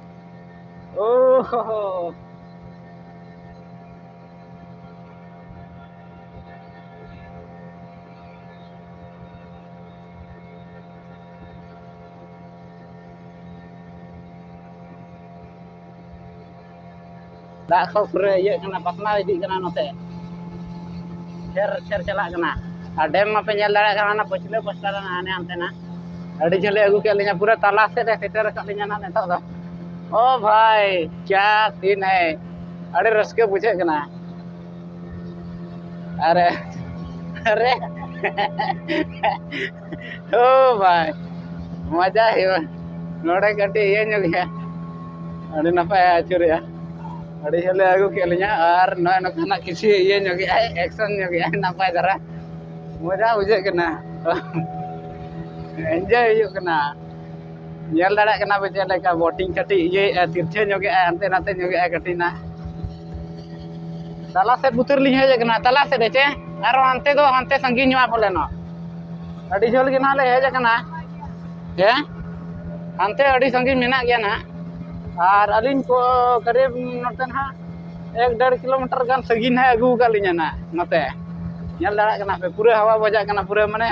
ᱳ ᱦᱳ ᱦᱳ᱾ ᱫᱟᱜ ᱠᱚ ᱯᱩᱨᱟᱹ ᱤᱭᱟᱹᱜ ᱠᱟᱱᱟ, ᱯᱟᱥᱱᱟᱣ ᱤᱫᱤᱜ ᱠᱟᱱᱟ ᱱᱚᱛᱮ᱾ ᱪᱷᱮᱨ ᱪᱷᱮᱨ ᱪᱟᱞᱟᱜ ᱠᱟᱱᱟ᱾ ᱟᱨ ᱰᱮᱢ ᱢᱟᱯᱮ ᱧᱮᱞ ᱫᱟᱲᱮᱭᱟᱜ ᱠᱟᱱᱟ, ᱚᱱᱟ ᱯᱟᱹᱪᱷᱞᱟᱹ ᱯᱟᱥᱴᱟ ᱨᱮ ᱦᱟᱱᱮ ᱦᱟᱱᱛᱮ ᱱᱟ᱾ ᱟᱹᱰᱤ ᱡᱷᱟᱹᱞᱮ ᱟᱹᱜᱩ ᱠᱮᱫ ᱞᱤᱧᱟ, ᱯᱩᱨᱟᱹ ᱛᱟᱞᱟ ᱥᱮᱫ ᱮ ᱥᱮᱴᱮᱨ ᱟᱠᱟᱫ ᱞᱤᱧᱟ ᱱᱟᱜ ᱱᱤᱛᱚᱜ ᱫᱚ᱾ ᱳ ᱵᱷᱟᱭ, ᱠᱭᱟ ᱥᱤᱱ ᱦᱟᱭ, ᱟᱹᱰᱤ ᱨᱟᱹᱥᱠᱟᱹ ᱵᱩᱡᱷᱟᱹᱜ ᱠᱟᱱᱟ᱾ ᱟᱨᱮ, ᱟᱨᱮ, ᱳ ᱵᱷᱟᱭ, ᱢᱚᱡᱟ ᱦᱩᱭᱩᱜᱼᱟ᱾ ᱱᱚᱰᱮ ᱠᱟᱹᱴᱤᱡ ᱤᱭᱟᱹ ᱧᱚᱜ ᱜᱮᱭᱟ᱾ ᱟᱹᱰᱤ ᱱᱟᱯᱟᱭ ᱟᱹᱪᱩᱨᱮᱜᱼᱟ᱾ ᱟᱹᱰᱤ ᱡᱷᱟᱹᱞᱮ ᱟᱹᱜᱩ ᱠᱮᱫ ᱞᱤᱧᱟ᱾ ᱟᱨ ᱱᱚᱜᱼᱚᱭ ᱱᱚᱝᱠᱟᱱᱟᱜ ᱠᱤᱪᱷᱩ ᱤᱭᱟᱹ ᱧᱚᱜᱮᱜᱼᱟᱭ, ᱮᱠᱥᱚᱱ ᱧᱚᱜᱮᱜᱼᱟᱭ, ᱱᱟᱯᱟᱭ ᱫᱷᱟᱨᱟ ᱢᱚᱡᱟ ᱵᱩᱡᱷᱟᱹᱜ ᱠᱟᱱᱟ᱾ ᱮᱱᱡᱚᱭ ᱦᱩᱭᱩᱜ ᱠᱟᱱᱟ᱾ ᱧᱮᱞ ᱫᱟᱲᱮᱭᱟᱜ ᱠᱟᱱᱟ ᱯᱮ ᱪᱮᱫ ᱞᱮᱠᱟ ᱵᱳᱴᱤᱝ ᱠᱟᱹᱴᱤᱡ ᱤᱭᱟᱹᱭᱮᱫᱼᱟ, ᱛᱤᱨᱪᱷᱟᱹ ᱧᱚᱜᱮᱜᱼᱟᱭ, ᱦᱟᱱᱛᱮ ᱱᱟᱛᱮ ᱧᱚᱜᱮᱜᱼᱟᱭ ᱠᱟᱹᱴᱤᱡ ᱱᱟ᱾ ᱛᱟᱞᱟ ᱥᱮᱫ ᱩᱛᱟᱹᱨ ᱞᱤᱧ ᱦᱮᱡ ᱟᱠᱟᱱᱟ, ᱛᱟᱞᱟ ᱥᱮᱫ ᱦᱮᱸᱪᱮ? ᱟᱨ ᱦᱟᱱᱛᱮ ᱫᱚ ᱦᱟᱱᱛᱮ ᱥᱟᱺᱜᱤᱧ ᱧᱚᱜᱼᱟ ᱯᱟᱞᱮᱱᱚᱜ᱾ ᱟᱹᱰᱤ ᱡᱷᱟᱹᱞ ᱜᱮ ᱱᱟᱦᱟᱜ ᱞᱮ ᱦᱮᱡ ᱟᱠᱟᱱᱟ᱾ ᱦᱮᱸ, ᱦᱟᱱᱛᱮ ᱟᱹᱰᱤ ᱥᱟᱺᱜᱤᱧ ᱢᱮᱱᱟᱜ ᱜᱮᱭᱟ ᱱᱟᱦᱟᱜ᱾ ᱟᱨ ᱟᱹᱞᱤᱧ ᱠᱚ ᱠᱟᱨᱤᱵ ᱱᱚᱛᱮ ᱱᱟᱦᱟᱜ ᱮᱠ ᱰᱮᱲ ᱠᱤᱞᱳᱢᱤᱴᱟᱨ ᱜᱟᱱ ᱥᱟᱺᱜᱤᱧ ᱱᱟᱦᱟᱜ ᱟᱹᱜᱩ ᱟᱠᱟᱫ ᱞᱤᱧᱟ ᱱᱟᱦᱟᱜ ᱱᱚᱛᱮ᱾ ᱧᱮᱞ ᱫᱟᱲᱮᱭᱟᱜ ᱠᱟᱱᱟ ᱯᱮ, ᱯᱩᱨᱟᱹ ᱦᱟᱣᱟ ᱵᱟᱡᱟᱜ ᱠᱟᱱᱟ, ᱯᱩᱨᱟᱹ ᱢᱟᱱᱮ,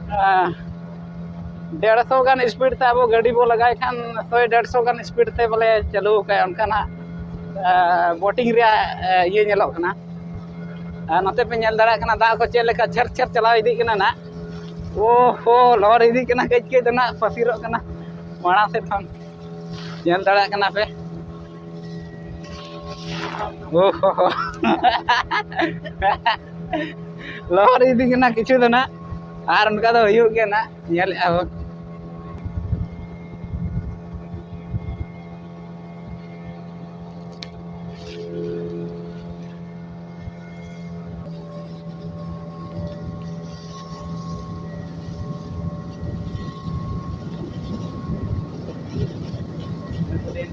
ᱟᱸ, ᱰᱮᱲᱥᱚ ᱜᱟᱱ ᱥᱯᱤᱰ ᱛᱮ ᱟᱵᱚ ᱜᱟᱹᱰᱤ ᱵᱚ ᱞᱟᱜᱟᱭ ᱠᱷᱟᱱ, ᱥᱚᱭ ᱰᱮᱲᱥᱚ ᱜᱟᱱ ᱥᱯᱤᱰ ᱛᱮ ᱵᱚᱞᱮ ᱪᱟᱹᱞᱩ ᱟᱠᱟᱫ, ᱚᱱᱠᱟᱱᱟᱜ, ᱟᱸ, ᱵᱳᱴᱤᱝ ᱨᱮᱭᱟᱜ, ᱟᱸ, ᱤᱭᱟᱹ ᱧᱮᱞᱚᱜ ᱠᱟᱱᱟ᱾ ᱟᱨ ᱱᱚᱛᱮ ᱯᱮ ᱧᱮᱞ ᱫᱟᱲᱮᱭᱟᱜ ᱠᱟᱱᱟ ᱫᱟᱜ ᱠᱚ ᱪᱮᱫ ᱞᱮᱠᱟ ᱪᱷᱮᱨ ᱪᱷᱮᱨ ᱪᱟᱞᱟᱣ ᱤᱫᱤᱜ ᱠᱟᱱᱟ ᱱᱟᱜ᱾ ᱳ ᱦᱳ, ᱞᱚᱦᱚᱫ ᱤᱫᱤᱜ ᱠᱟᱱᱟ, ᱠᱟᱹᱡ ᱠᱟᱹᱡ ᱫᱚ ᱱᱟᱜ ᱯᱟᱹᱥᱤᱨᱚᱜ ᱠᱟᱱᱟ ᱢᱟᱲᱟᱝ ᱥᱮᱫ ᱠᱷᱚᱱ᱾ ᱧᱮᱞ ᱫᱟᱲᱮᱭᱟᱜ ᱠᱟᱱᱟ ᱯᱮ᱾ ᱳ ᱦᱳ ᱦᱳ᱾ ᱞᱚᱦᱚᱫ ᱤᱫᱤᱜ ᱠᱟᱱᱟ ᱠᱤᱪᱷᱩ ᱫᱚ ᱱᱟᱜ, ᱟᱨ ᱚᱱᱠᱟ ᱫᱚ ᱦᱩᱭᱩᱜ ᱜᱮᱭᱟ ᱱᱟᱜ, ᱧᱮᱞᱮᱫᱼᱟ ᱵᱚᱱ᱾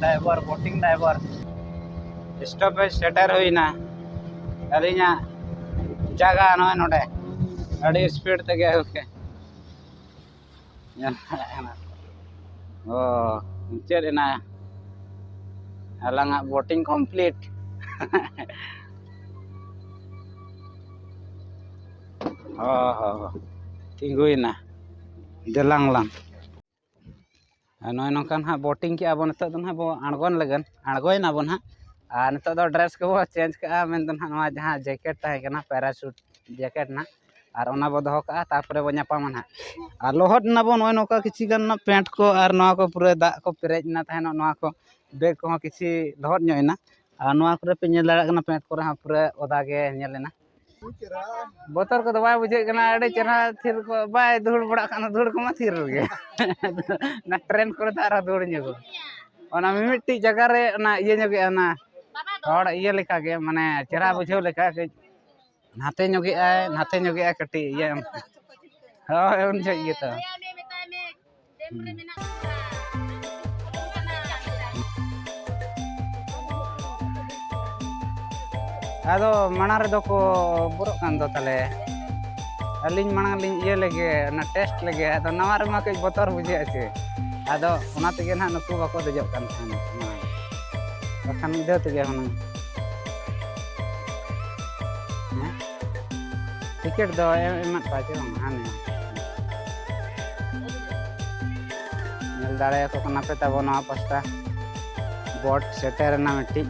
Driver, boating driver. ᱥᱴᱚᱯᱮᱡᱽ ᱥᱮᱴᱮᱨ ᱦᱩᱭᱱᱟ᱾ ᱟᱹᱞᱤᱧᱟᱜ ᱡᱟᱭᱜᱟ ᱱᱚᱜᱼᱚᱭ ᱱᱚᱰᱮ᱾ ᱟᱹᱰᱤ ᱥᱯᱤᱰ ᱛᱮᱜᱮ ᱟᱹᱜᱩ ᱠᱮᱫ᱾ ᱧᱮᱞ ᱫᱟᱲᱮᱭᱟᱜ ᱠᱟᱱᱟ᱾ ᱚ, ᱢᱩᱪᱟᱹᱫ ᱮᱱᱟ ᱟᱞᱟᱝᱟᱜ ᱵᱳᱴᱤᱝ ᱠᱚᱢᱯᱞᱤᱴ᱾ ᱚ ᱦᱚ ᱦᱚ᱾ ᱛᱤᱸᱜᱩᱭᱮᱱᱟ᱾ ᱫᱮᱞᱟᱝ ᱞᱟᱝ᱾ ᱟᱨ ᱱᱚᱜᱼᱚᱭ ᱱᱚᱝᱠᱟ ᱱᱟᱦᱟᱜ ᱵᱳᱴᱤᱝ ᱠᱮᱜᱼᱟ ᱵᱚᱱ, ᱱᱤᱛᱚᱜ ᱫᱚ ᱱᱟᱦᱟᱜ ᱵᱚ ᱟᱬᱜᱚᱱ ᱞᱟᱹᱜᱤᱫ, ᱟᱬᱜᱚᱭᱮᱱᱟ ᱵᱚᱱ ᱱᱟᱦᱟᱜ᱾ ᱟᱨ ᱱᱤᱛᱚᱜ ᱫᱚ ᱰᱨᱮᱥ ᱠᱚᱵᱚ ᱪᱮᱧᱡᱽ ᱠᱟᱜᱼᱟ, ᱢᱮᱱᱫᱚ ᱱᱟᱦᱟᱜ ᱱᱚᱣᱟ ᱡᱟᱦᱟᱸ ᱡᱮᱠᱮᱴ ᱛᱟᱦᱮᱸ ᱠᱟᱱᱟ, ᱯᱮᱨᱟᱥᱩᱴ ᱡᱮᱠᱮᱴ ᱱᱟᱦᱟᱜ, ᱟᱨ ᱚᱱᱟ ᱵᱚ ᱫᱚᱦᱚ ᱠᱟᱜᱼᱟ, ᱛᱟᱨᱯᱚᱨᱮ ᱵᱚ ᱧᱟᱯᱟᱢᱟ ᱱᱟᱦᱟᱜ᱾ ᱟᱨ ᱞᱚᱦᱚᱫ ᱮᱱᱟ ᱵᱚᱱ ᱱᱚᱜᱼᱚᱭ ᱱᱚᱝᱠᱟ ᱠᱤᱪᱷᱤ ᱜᱟᱱ ᱯᱮᱱᱴ ᱠᱚ ᱟᱨ ᱱᱚᱣᱟ ᱠᱚ ᱯᱩᱨᱟᱹ ᱫᱟᱜ ᱠᱚ ᱯᱮᱨᱮᱡ ᱮᱱᱟ ᱛᱟᱦᱮᱱᱚᱜ, ᱱᱚᱣᱟ ᱠᱚ ᱵᱮᱜᱽ ᱠᱚᱦᱚᱸ ᱠᱤᱪᱷᱤ ᱞᱚᱦᱚᱫ ᱧᱚᱜ ᱮᱱᱟ᱾ ᱟᱨ ᱱᱚᱣᱟ ᱠᱚᱨᱮ ᱯᱮ ᱧᱮᱞ ᱫᱟᱲᱮᱭᱟᱜ ᱠᱟᱱᱟ, ᱯᱮᱱᱴ ᱠᱚᱨᱮ ᱦᱚᱸ ᱯᱩᱨᱟᱹ ᱚᱫᱟ ᱜᱮ ᱧᱮᱞ ᱮᱱᱟ᱾ ᱵᱚᱛᱚᱨ ᱠᱚᱫᱚ ᱵᱟᱭ ᱵᱩᱡᱷᱟᱹᱜ ᱠᱟᱱᱟ, ᱟᱹᱰᱤ ᱪᱮᱦᱨᱟ ᱛᱷᱤᱨ ᱠᱚ ᱵᱟᱭ ᱫᱷᱩᱲ ᱵᱟᱲᱟᱜ ᱠᱟᱱᱟ, ᱫᱷᱩᱲ ᱠᱚᱢᱟ ᱛᱷᱤᱨ ᱨᱮᱜᱮ᱾ ᱚᱱᱟ ᱴᱨᱮᱱ ᱠᱚᱨᱮ ᱫᱚ ᱟᱨᱦᱚᱸ ᱫᱷᱩᱲ ᱧᱚᱜᱚᱜ᱾ ᱚᱱᱟ ᱢᱤᱢᱤᱫᱴᱤᱡ ᱡᱟᱭᱜᱟ ᱨᱮ ᱚᱱᱟ ᱤᱭᱟᱹ ᱧᱚᱜᱮᱜᱼᱟ, ᱚᱱᱟ ᱦᱚᱲ ᱤᱭᱟᱹ ᱞᱮᱠᱟ ᱜᱮ, ᱢᱟᱱᱮ ᱪᱮᱦᱨᱟ ᱵᱩᱡᱷᱟᱹᱣ ᱞᱮᱠᱟ ᱠᱟᱹᱡ ᱱᱟᱛᱮ ᱧᱚᱜᱮᱜᱼᱟᱭ, ᱱᱟᱛᱮ ᱧᱚᱜᱮᱜᱼᱟᱭ ᱠᱟᱹᱴᱤᱡ ᱤᱭᱟᱹ᱾ ᱦᱳᱭ, ᱩᱱ ᱡᱚᱦᱚᱜ ᱜᱮᱛᱚ᱾ ᱟᱫᱚ ᱢᱟᱲᱟᱝ ᱨᱮᱫᱚ ᱠᱚ ᱵᱚᱨᱚᱜ ᱠᱟᱱ ᱫᱚ ᱛᱟᱞᱮ᱾ ᱟᱹᱞᱤᱧ ᱢᱟᱲᱟᱝ ᱞᱤᱧ ᱤᱭᱟᱹ ᱞᱮᱜᱮ, ᱚᱱᱟ ᱴᱮᱥᱴ ᱞᱮᱜᱮ᱾ ᱟᱫᱚ ᱱᱟᱣᱟ ᱨᱮᱢᱟ ᱠᱟᱹᱡ ᱵᱚᱛᱚᱨ ᱵᱩᱡᱷᱟᱹᱜᱼᱟ ᱥᱮ᱾ ᱟᱫᱚ ᱚᱱᱟ ᱛᱮᱜᱮ ᱱᱟᱦᱟᱜ ᱱᱩᱠᱩ ᱵᱟᱠᱚ ᱫᱮᱡᱚᱜ ᱠᱟᱱ ᱛᱟᱦᱮᱸᱫ ᱢᱟᱲᱟᱝ᱾ ᱵᱟᱠᱷᱟᱱ ᱢᱤᱫ ᱫᱷᱟᱣ ᱛᱮᱜᱮ ᱦᱩᱱᱟᱹᱝ᱾ ᱦᱮᱸ? ᱴᱤᱠᱤᱴ ᱫᱚ ᱮᱢ, ᱮᱢᱟᱫ ᱠᱚᱣᱟ ᱪᱮ ᱵᱟᱝ? ᱦᱟᱱᱮ᱾ ᱧᱮᱞ ᱫᱟᱲᱮᱭᱟᱠᱚ ᱠᱟᱱᱟ ᱯᱮ ᱛᱟᱵᱚ ᱱᱚᱣᱟ ᱯᱟᱥᱴᱟ᱾ ᱵᱳᱴ ᱥᱮᱴᱮᱨ ᱮᱱᱟ ᱢᱤᱫᱴᱤᱡ᱾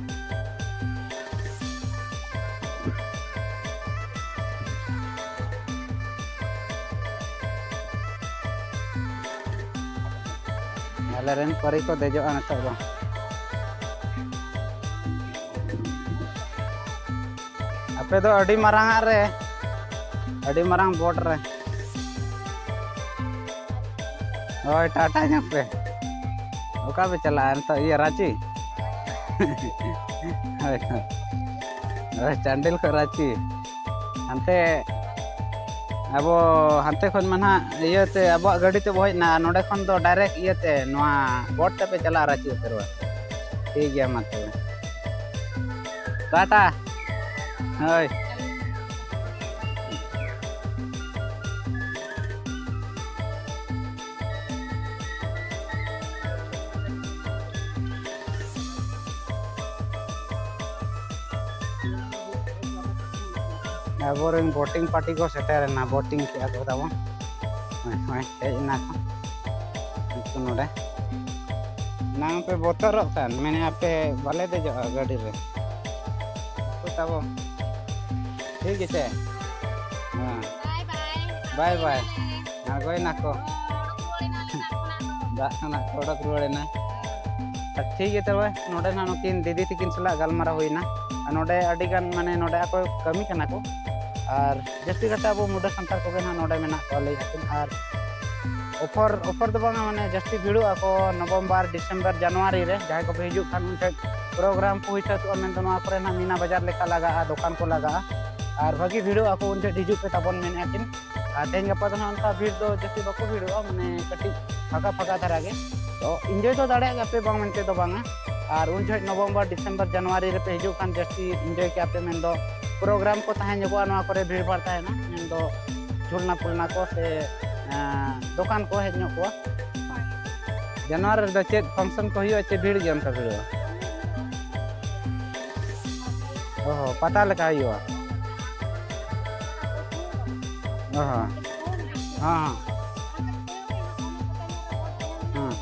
ᱟᱞᱮ ᱨᱮᱱ ᱯᱟᱹᱨᱤ ᱠᱚ ᱫᱮᱡᱚᱜᱼᱟ ᱱᱤᱛᱚᱜ ᱫᱚ᱾ ᱟᱯᱮ ᱫᱚ ᱟᱹᱰᱤ ᱢᱟᱨᱟᱝ ᱟᱜ ᱨᱮ, ᱟᱹᱰᱤ ᱢᱟᱨᱟᱝ ᱵᱳᱴ ᱨᱮ᱾ ᱦᱳᱭ, ᱴᱟᱴᱟ ᱧᱚᱜ ᱯᱮ᱾ ᱚᱠᱟ ᱯᱮ ᱪᱟᱞᱟᱜᱼᱟ ᱱᱤᱛᱚᱜ? ᱤᱭᱟᱹ, ᱨᱟᱸᱪᱤ? ᱦᱳᱭ, ᱦᱳᱭ᱾ ᱦᱳᱭ, ᱪᱟᱱᱰᱤᱞ ᱠᱷᱚᱱ ᱨᱟᱸᱪᱤ᱾ ᱦᱟᱱᱛᱮ ᱟᱵᱚ ᱦᱟᱱᱛᱮ ᱠᱷᱚᱱ ᱢᱟ ᱱᱟᱦᱟᱜ ᱤᱭᱟᱹᱛᱮ ᱟᱵᱚᱣᱟᱜ ᱜᱟᱹᱰᱤ ᱛᱮᱵᱚ ᱦᱮᱡ ᱮᱱᱟ, ᱟᱨ ᱱᱚᱸᱰᱮ ᱠᱷᱚᱱ ᱫᱚ ᱰᱟᱭᱨᱮᱠᱴ ᱤᱭᱟᱹᱛᱮ ᱱᱚᱣᱟ ᱵᱳᱴ ᱛᱮᱯᱮ ᱪᱟᱞᱟᱜᱼᱟ ᱨᱟᱸᱪᱤ ᱩᱛᱟᱹᱨᱚᱜᱼᱟ᱾ ᱴᱷᱤᱠ ᱜᱮᱭᱟ, ᱢᱟ ᱛᱚᱵᱮ᱾ ᱴᱟᱴᱟ᱾ ᱦᱳᱭ᱾ ᱟᱵᱚᱨᱮᱱ ᱵᱳᱴᱤᱝ ᱯᱟᱨᱴᱤ ᱠᱚ ᱥᱮᱴᱮᱨ ᱮᱱᱟ, ᱵᱳᱴᱤᱝ ᱠᱮᱜᱼᱟ ᱠᱚ ᱛᱟᱵᱚᱱ᱾ ᱦᱳᱭ, ᱦᱳᱭ, ᱦᱮᱡ ᱮᱱᱟ ᱠᱚ ᱩᱱᱠᱩ ᱱᱚᱰᱮ᱾ ᱮᱱᱟᱝ ᱯᱮ ᱵᱚᱛᱚᱨᱚᱜ ᱠᱟᱱ, ᱢᱮᱱᱮᱫᱼᱟ ᱯᱮ ᱵᱟᱞᱮ ᱫᱮᱡᱚᱜᱼᱟ ᱜᱟᱹᱰᱤ ᱨᱮ᱾ ᱩᱱᱠᱩ ᱛᱟᱵᱚ ᱴᱷᱤᱠ ᱜᱮᱥᱮ? ᱦᱮᱸ᱾ ᱵᱟᱭ ᱵᱟᱭ᱾ ᱟᱬᱜᱚᱭᱮᱱᱟ ᱠᱚ᱾ ᱫᱟᱜ ᱠᱷᱚᱱᱟᱜ ᱠᱚ ᱚᱰᱚᱠ ᱨᱩᱣᱟᱹᱲ ᱮᱱᱟ᱾ ᱟᱨ ᱴᱷᱤᱠ ᱜᱮᱭᱟ ᱛᱚᱵᱮ, ᱱᱚᱰᱮ ᱱᱟᱜ ᱱᱩᱠᱤᱱ ᱫᱤᱫᱤ ᱛᱟᱹᱠᱤᱱ ᱥᱟᱞᱟᱜ ᱜᱟᱞᱢᱟᱨᱟᱣ ᱦᱩᱭᱱᱟ᱾ ᱟᱨ ᱱᱚᱰᱮ ᱟᱹᱰᱤ ᱜᱟᱱ, ᱢᱟᱱᱮ, ᱱᱚᱰᱮ ᱟᱠᱚ ᱠᱟᱹᱢᱤ ᱠᱟᱱᱟ ᱠᱚ᱾ ᱟᱨ ᱡᱟᱹᱥᱛᱤ ᱠᱟᱛᱮ ᱟᱵᱚ ᱢᱩᱰᱟᱹ ᱥᱟᱱᱛᱟᱲ ᱠᱚᱜᱮ ᱱᱟᱜ ᱱᱚᱰᱮ ᱢᱮᱱᱟᱜ ᱠᱚᱣᱟ, ᱞᱟᱹᱭ ᱟᱹᱠᱤᱱ᱾ ᱟᱨ ᱚᱯᱷᱟᱨ ᱚᱯᱷᱟᱨ ᱫᱚ ᱵᱟᱝᱟ, ᱢᱟᱱᱮ ᱡᱟᱹᱥᱛᱤ ᱵᱷᱤᱲᱚᱜ ᱟᱠᱚ ᱱᱚᱵᱷᱮᱢᱵᱚᱨ, ᱰᱤᱥᱮᱢᱵᱚᱨ, ᱡᱟᱱᱩᱣᱟᱨᱤ ᱨᱮ᱾ ᱡᱟᱦᱟᱸᱭ ᱠᱚᱯᱮ ᱦᱤᱡᱩᱜ ᱠᱷᱟᱱ ᱩᱱ ᱡᱚᱦᱚᱜ ᱯᱨᱳᱜᱨᱟᱢ ᱠᱚ ᱦᱩᱭ ᱥᱟᱹᱛᱚᱜᱼᱟ, ᱢᱮᱱᱫᱚ ᱱᱚᱣᱟ ᱠᱚᱨᱮ ᱱᱟᱦᱟᱜ ᱢᱤᱱᱟ ᱵᱟᱡᱟᱨ ᱞᱮᱠᱟ ᱞᱟᱜᱟᱜᱼᱟ, ᱫᱚᱠᱟᱱ ᱠᱚ ᱞᱟᱜᱟᱜᱼᱟ, ᱟᱨ ᱵᱷᱟᱹᱜᱤ ᱵᱷᱤᱲᱚᱜ ᱟᱠᱚ᱾ ᱩᱱ ᱡᱚᱦᱚᱜ ᱦᱤᱡᱩᱜ ᱯᱮ ᱛᱟᱵᱚᱱ ᱢᱮᱱᱮᱫᱼᱟ ᱠᱤᱱ᱾ ᱟᱨ ᱛᱮᱦᱮᱧ ᱜᱟᱯᱟ ᱫᱚ ᱱᱟᱦᱟᱜ ᱚᱱᱠᱟ ᱵᱷᱤᱲ ᱫᱚ ᱡᱟᱹᱥᱛᱤ ᱵᱟᱠᱚ ᱵᱷᱤᱲᱚᱜᱼᱟ, ᱢᱟᱱᱮ ᱠᱟᱹᱴᱤᱡ ᱯᱷᱟᱸᱠᱟ ᱯᱷᱟᱸᱠᱟ ᱫᱷᱟᱨᱟ ᱜᱮ᱾ ᱛᱚ ᱤᱱᱡᱚᱭ ᱫᱚ ᱫᱟᱲᱮᱭᱟᱜ ᱜᱮᱭᱟ ᱯᱮ, ᱵᱟᱝ ᱢᱮᱱᱛᱮ ᱫᱚ ᱵᱟᱝᱟ᱾ ᱟᱨ ᱩᱱ ᱡᱚᱦᱚᱜ ᱱᱚᱵᱷᱮᱢᱵᱚᱨ, ᱰᱤᱥᱮᱢᱵᱚᱨ, ᱡᱟᱱᱩᱣᱟᱨᱤ ᱨᱮᱯᱮ ᱦᱤᱡᱩᱜ ᱠᱷᱟᱱ ᱡᱟᱹᱥᱛᱤ ᱤᱱᱡᱚᱭ ᱠᱮᱭᱟ ᱯᱮ, ᱢᱮᱱᱫᱚ ᱯᱨᱳᱜᱨᱟᱢ ᱠᱚ ᱛᱟᱦᱮᱸ ᱧᱚᱜᱚᱜᱼᱟ, ᱱᱚᱣᱟ ᱠᱚᱨᱮ ᱵᱷᱤᱲ ᱵᱷᱟᱲ ᱛᱟᱦᱮᱱᱟ, ᱢᱮᱱᱫᱚ ᱡᱷᱩᱞᱱᱟ ᱯᱷᱩᱞᱱᱟ ᱠᱚ ᱥᱮ ᱮᱸ, ᱫᱚᱠᱟᱱ ᱠᱚ ᱦᱮᱡ ᱧᱚᱜ ᱠᱚᱜᱼᱟ᱾ ᱡᱟᱱᱩᱣᱟᱨᱤ ᱨᱮᱫᱚ ᱪᱮᱫ ᱯᱷᱟᱱᱥᱚᱱ ᱠᱚ ᱦᱩᱭᱩᱜᱼᱟ, ᱪᱮ ᱵᱷᱤᱲ ᱜᱮ ᱚᱱᱠᱟ ᱵᱷᱤᱲᱚᱜᱼᱟ? ᱚ ᱦᱚᱸ, ᱯᱟᱛᱟ ᱞᱮᱠᱟ ᱦᱩᱭᱩᱜᱼᱟ᱾ ᱚ ᱦᱚᱸ᱾ ᱦᱚᱸ, ᱦᱚᱸ᱾ ᱦᱚᱸ᱾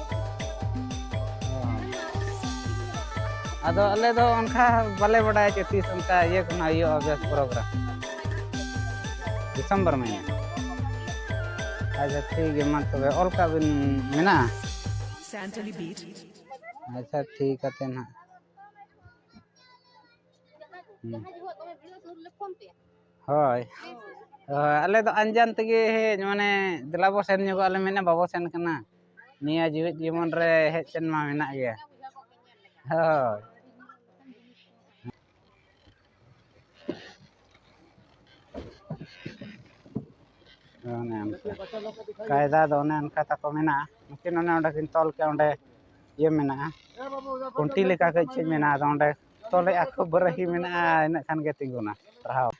ᱚ ᱦᱚᱸ᱾ ᱟᱫᱚ ᱟᱞᱮ ᱫᱚ ᱚᱱᱠᱟ ᱵᱟᱞᱮ ᱵᱟᱰᱟᱭᱟ ᱡᱮ ᱛᱤᱥ ᱚᱱᱠᱟ ᱤᱭᱟᱹ ᱠᱷᱚᱱᱟᱜ ᱦᱩᱭᱩᱜᱼᱟ ᱵᱮᱥ ᱯᱨᱳᱜᱨᱟᱢ᱾ ᱰᱤᱥᱮᱢᱵᱚᱨ ᱢᱟᱹᱦᱤᱱᱟᱹ᱾ ᱟᱪᱪᱷᱟ, ᱴᱷᱤᱠ ᱜᱮᱭᱟ, ᱢᱟ ᱛᱚᱵᱮ ᱚᱞ ᱠᱟᱜ ᱵᱤᱱ, ᱢᱮᱱᱟᱜᱼᱟ? Santali beat. ᱟᱪᱪᱷᱟ, ᱴᱷᱤᱠ ᱠᱟᱛᱮ ᱱᱟᱦᱟᱜ᱾ ᱦᱩᱸ᱾ ᱦᱳᱭ᱾ ᱦᱳᱭ, ᱟᱞᱮ ᱫᱚ ᱟᱱᱡᱟᱱ ᱛᱮᱜᱮ ᱦᱮᱡ, ᱢᱟᱱᱮ, ᱫᱮᱞᱟ ᱵᱚ ᱥᱮᱱ ᱧᱚᱜᱚᱜ, ᱟᱞᱮ ᱢᱮᱱᱟ ᱵᱟᱵᱚ ᱥᱮᱱ ᱠᱟᱱᱟ᱾ ᱱᱤᱭᱟᱹ ᱡᱤᱣᱮᱫ ᱡᱤᱵᱚᱱ ᱨᱮ ᱦᱮᱡ ᱥᱮᱱ ᱢᱟ ᱢᱮᱱᱟᱜ ᱜᱮᱭᱟ᱾ ᱦᱳᱭ᱾ ᱚᱱᱮ ᱚᱱᱠᱟ᱾ ᱠᱟᱭᱫᱟ ᱫᱚ ᱚᱱᱮ ᱚᱱᱠᱟ ᱛᱟᱠᱚ ᱢᱮᱱᱟᱜᱼᱟ᱾ ᱱᱩᱠᱤᱱ ᱚᱱᱮ ᱚᱸᱰᱮ ᱠᱤᱱ ᱛᱚᱞ ᱠᱮᱫ, ᱚᱸᱰᱮ ᱤᱭᱟᱹ ᱢᱮᱱᱟᱜᱼᱟ, ᱠᱷᱩᱱᱴᱤ ᱞᱮᱠᱟ ᱠᱟᱹᱡ ᱪᱮᱫ ᱢᱮᱱᱟᱜᱼᱟ, ᱟᱫᱚ ᱚᱸᱰᱮ ᱛᱚᱞᱮᱜᱼᱟ ᱠᱚ, ᱵᱟᱨᱟᱦᱤ ᱢᱮᱱᱟᱜᱼᱟ, ᱤᱱᱟᱹᱜ ᱠᱷᱟᱱ ᱜᱮ ᱛᱤᱸᱜᱩᱱᱟ᱾ ᱯᱟᱲᱦᱟᱣ᱾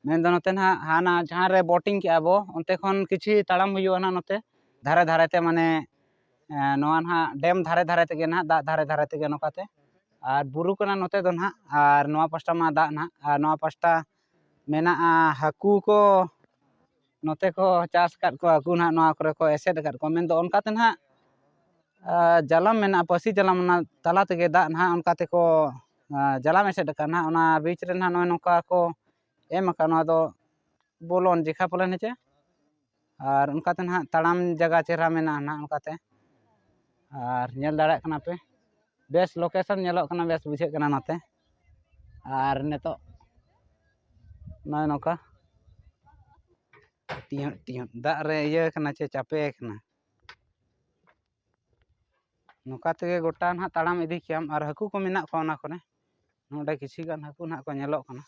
ᱢᱮᱱᱫᱚ ᱱᱚᱛᱮ ᱱᱟᱦᱟᱜ ᱦᱟᱱᱟ ᱡᱟᱦᱟᱸ ᱨᱮ ᱵᱳᱴᱤᱝ ᱠᱮᱜᱼᱟ ᱵᱚ, ᱚᱱᱛᱮ ᱠᱷᱚᱱ ᱠᱤᱪᱷᱩ ᱛᱟᱲᱟᱢ ᱦᱩᱭᱩᱜᱼᱟ ᱱᱟᱦᱟᱜ ᱱᱚᱛᱮ ᱫᱷᱟᱨᱮ ᱫᱷᱟᱨᱮ ᱛᱮ, ᱢᱟᱱᱮ, ᱮᱸ, ᱱᱚᱣᱟ ᱱᱟᱦᱟᱜ ᱰᱮᱢ ᱫᱷᱟᱨᱮ ᱫᱷᱟᱨᱮ ᱛᱮᱜᱮ ᱱᱟᱦᱟᱜ, ᱫᱟᱜ ᱫᱷᱟᱨᱮ ᱫᱷᱟᱨᱮ ᱛᱮᱜᱮ ᱱᱚᱝᱠᱟᱛᱮ᱾ ᱟᱨ ᱵᱩᱨᱩ ᱠᱟᱱᱟ ᱱᱚᱛᱮ ᱫᱚ ᱱᱟᱦᱟᱜ, ᱟᱨ ᱱᱚᱣᱟ ᱯᱟᱥᱴᱟ ᱢᱟ ᱫᱟᱜ ᱱᱟᱦᱟᱜ, ᱟᱨ ᱱᱚᱣᱟ ᱯᱟᱥᱴᱟ ᱢᱮᱱᱟᱜᱼᱟ ᱦᱟᱹᱠᱩ ᱠᱚ, ᱱᱚᱛᱮ ᱠᱚ ᱪᱟᱥ ᱟᱠᱟᱫ ᱠᱚᱣᱟ ᱦᱟᱹᱠᱩ ᱱᱟᱦᱟᱜ, ᱱᱚᱣᱟ ᱠᱚᱨᱮ ᱠᱚ ᱮᱥᱮᱫ ᱟᱠᱟᱫ ᱠᱚᱣᱟ᱾ ᱢᱮᱱᱫᱚ ᱚᱱᱠᱟᱛᱮ ᱱᱟᱦᱟᱜ, ᱟᱨ ᱡᱟᱞᱟᱢ ᱢᱮᱱᱟᱜᱼᱟ, ᱯᱟᱹᱥᱤ ᱡᱟᱞᱟᱢ, ᱚᱱᱟ ᱛᱟᱞᱟ ᱛᱮᱜᱮ ᱫᱟᱜ ᱱᱟᱦᱟᱜ ᱚᱱᱠᱟ ᱛᱮᱠᱚ, ᱟᱨ ᱡᱟᱞᱟᱢ ᱮᱥᱮᱫ ᱟᱠᱟᱫ ᱱᱟᱦᱟᱜ᱾ ᱚᱱᱟ ᱵᱤᱪ ᱨᱮ ᱱᱟᱦᱟᱜ ᱱᱚᱜᱼᱚᱭ ᱱᱚᱝᱠᱟ ᱠᱚ ᱮᱢ ᱟᱠᱟᱫ, ᱱᱚᱣᱟ ᱫᱚ ᱵᱚᱞᱚᱱ ᱡᱮᱠᱷᱟ ᱯᱟᱞᱮᱱ ᱦᱮᱸᱪᱮ᱾ ᱟᱨ ᱚᱱᱠᱟᱛᱮ ᱱᱟᱦᱟᱜ ᱛᱟᱲᱟᱢ ᱡᱟᱭᱜᱟ ᱪᱮᱦᱨᱟ ᱢᱮᱱᱟᱜᱼᱟ ᱱᱟᱦᱟᱜ ᱚᱱᱠᱟᱛᱮ᱾ ᱟᱨ ᱧᱮᱞ ᱫᱟᱲᱮᱭᱟᱜ ᱠᱟᱱᱟ ᱯᱮ, ᱵᱮᱥ ᱞᱳᱠᱮᱥᱚᱱ ᱧᱮᱞᱚᱜ ᱠᱟᱱᱟ, ᱵᱮᱥ ᱵᱩᱡᱷᱟᱹᱜ ᱠᱟᱱᱟ ᱱᱚᱛᱮ᱾ ᱟᱨ ᱱᱤᱛᱚᱜ ᱱᱚᱜᱼᱚᱭ ᱱᱚᱝᱠᱟ ᱴᱤᱭᱚᱸᱜ ᱴᱤᱭᱚᱸᱜ ᱫᱟᱜ ᱨᱮ ᱤᱭᱟᱹ ᱠᱟᱱᱟ ᱪᱮ ᱪᱟᱯᱮ ᱠᱟᱱᱟ᱾ ᱱᱚᱝᱠᱟ ᱛᱮᱜᱮ ᱜᱚᱴᱟ ᱱᱟᱦᱟᱜ ᱛᱟᱲᱟᱢ ᱤᱫᱤ ᱠᱮᱭᱟᱢ᱾ ᱟᱨ ᱦᱟᱹᱠᱩ ᱠᱚ ᱢᱮᱱᱟᱜ ᱠᱚᱣᱟ ᱚᱱᱟ ᱠᱚᱨᱮ, ᱱᱚᱰᱮ ᱠᱤᱪᱷᱩ ᱜᱟᱱ ᱦᱟᱹᱠᱩ ᱱᱟᱦᱟᱜ ᱠᱚ ᱧᱮᱞᱚᱜ ᱠᱟᱱᱟ᱾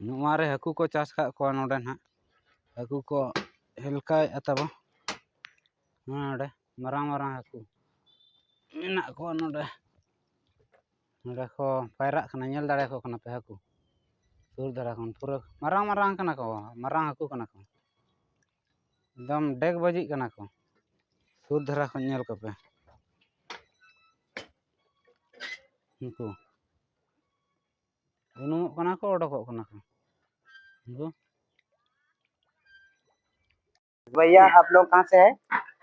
ᱱᱚᱣᱟ ᱨᱮ ᱦᱟᱹᱠᱩ ᱠᱚ ᱪᱟᱥ ᱟᱠᱟᱫ ᱠᱚᱣᱟ ᱱᱚᱰᱮ ᱱᱟᱦᱟᱜ᱾ ᱦᱟᱹᱠᱩ ᱠᱚ ᱦᱮᱞᱠᱟᱣᱮᱫᱼᱟ ᱛᱟᱵᱚ᱾ ᱱᱚᱰᱮ ᱢᱟᱨᱟᱝ ᱢᱟᱨᱟᱝ ᱦᱟᱹᱠᱩ ᱢᱮᱱᱟᱜ ᱠᱚᱣᱟ ᱱᱚᱰᱮ᱾ ᱱᱚᱰᱮ ᱠᱚ ᱯᱟᱭᱨᱟᱜ ᱠᱟᱱᱟ, ᱧᱮᱞ ᱫᱟᱲᱮᱭᱟᱠᱚ ᱠᱟᱱᱟ ᱯᱮ ᱦᱟᱹᱠᱩ᱾ ᱥᱩᱨ ᱫᱷᱟᱨᱟ ᱠᱷᱚᱱ ᱯᱩᱨᱟᱹ ᱢᱟᱨᱟᱝ ᱢᱟᱨᱟᱝ ᱠᱟᱱᱟ ᱠᱚ, ᱢᱟᱨᱟᱝ ᱦᱟᱹᱠᱩ ᱠᱟᱱᱟ ᱠᱚ, ᱮᱠᱫᱚᱢ ᱰᱮᱜᱽ ᱵᱟᱹᱡᱤᱜ ᱠᱟᱱᱟ ᱠᱚ᱾ ᱥᱩᱨ ᱫᱷᱟᱨᱟ ᱠᱷᱚᱱ ᱧᱮᱞ ᱠᱚᱯᱮ, ᱩᱱᱠᱩ ᱩᱱᱩᱢᱚᱜ ᱠᱟᱱᱟ ᱠᱚ, ᱚᱰᱚᱠᱚᱜ ᱠᱟᱱᱟ ᱠᱚ ᱩᱱᱠᱩ᱾ भैया, आप लोग कहाँ से है?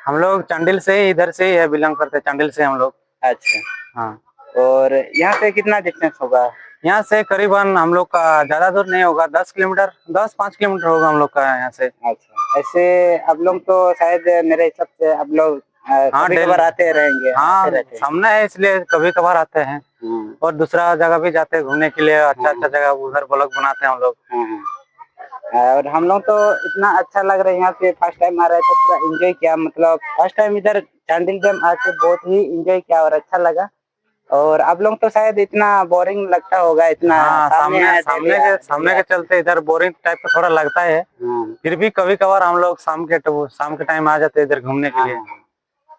हम लोग चांडिल से ही, इधर से ही है, बिलोंग करते हैं चांडिल से हम लोग। अच्छा। हाँ। और यहाँ से कितना डिस्टेंस होगा? यहाँ से करीबन हम लोग का ज़्यादा दूर नहीं होगा, दस किलोमीटर, दस पाँच किलोमीटर होगा हम लोग का यहाँ से। अच्छा, ऐसे आप लोग तो शायद, मेरे हिसाब से आप लोग, अ, हाँ, कभी कभार डेली। आते रहेंगे, हाँ, आते रहते हैं। सामने है, इसलिए कभी कभार आते हैं। हम्म। और दूसरा जगह भी जाते हैं घूमने के लिए, अच्छा, हाँ। अच्छा जगह, उधर ब्लॉग बनाते हैं हम लोग। हाँ, हाँ। और हम लोग तो इतना अच्छा लग रहा है यहाँ पे, फर्स्ट टाइम आ रहे हैं तो पूरा एंजॉय किया, मतलब फर्स्ट टाइम इधर चांडिल डैम आके बहुत ही एंजॉय किया और अच्छा लगा। और आप लोग तो शायद इतना बोरिंग लगता होगा, इतना हाँ, सामने सामने, आया, सामने डेली के, आया, सामने डेली के आया। चलते इधर बोरिंग टाइप का थोड़ा लगता है। हाँ। फिर भी कभी कभार हम लोग शाम के ट-, शाम के टाइम आ जाते हैं इधर घूमने के लिए। हाँ।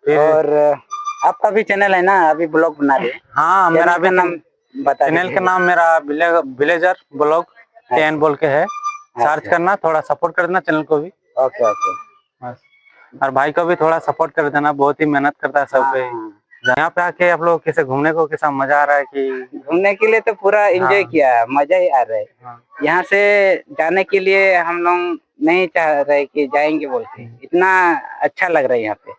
फिर और आपका भी चैनल है ना, अभी ब्लॉग बना रहे हैं। हाँ, मेरा चैनल भी का नाम चैन-, बता चैनल का दीजिए। नाम मेरा विले-, विलेजर ब्लॉग अच्छा। टेन बोल के है। अच्छा। सर्च करना, थोड़ा सपोर्ट कर देना चैनल को भी। Okay, okay. बस। और भाई को भी थोड़ा सपोर्ट कर देना, बहुत ही मेहनत करता है सब हाँ, पे। हाँ। यहाँ पे आके आप लोग कैसे घूमने को कैसा मजा आ रहा है कि? घूमने के लिए तो पूरा एंजॉय हाँ। किया, मजा ही आ रहा है। हाँ। यहाँ से जाने के लिए हम लोग नहीं चाह रहे कि जाएंगे बोल के, हम्म। इतना अच्छा लग रहा है यहाँ पे।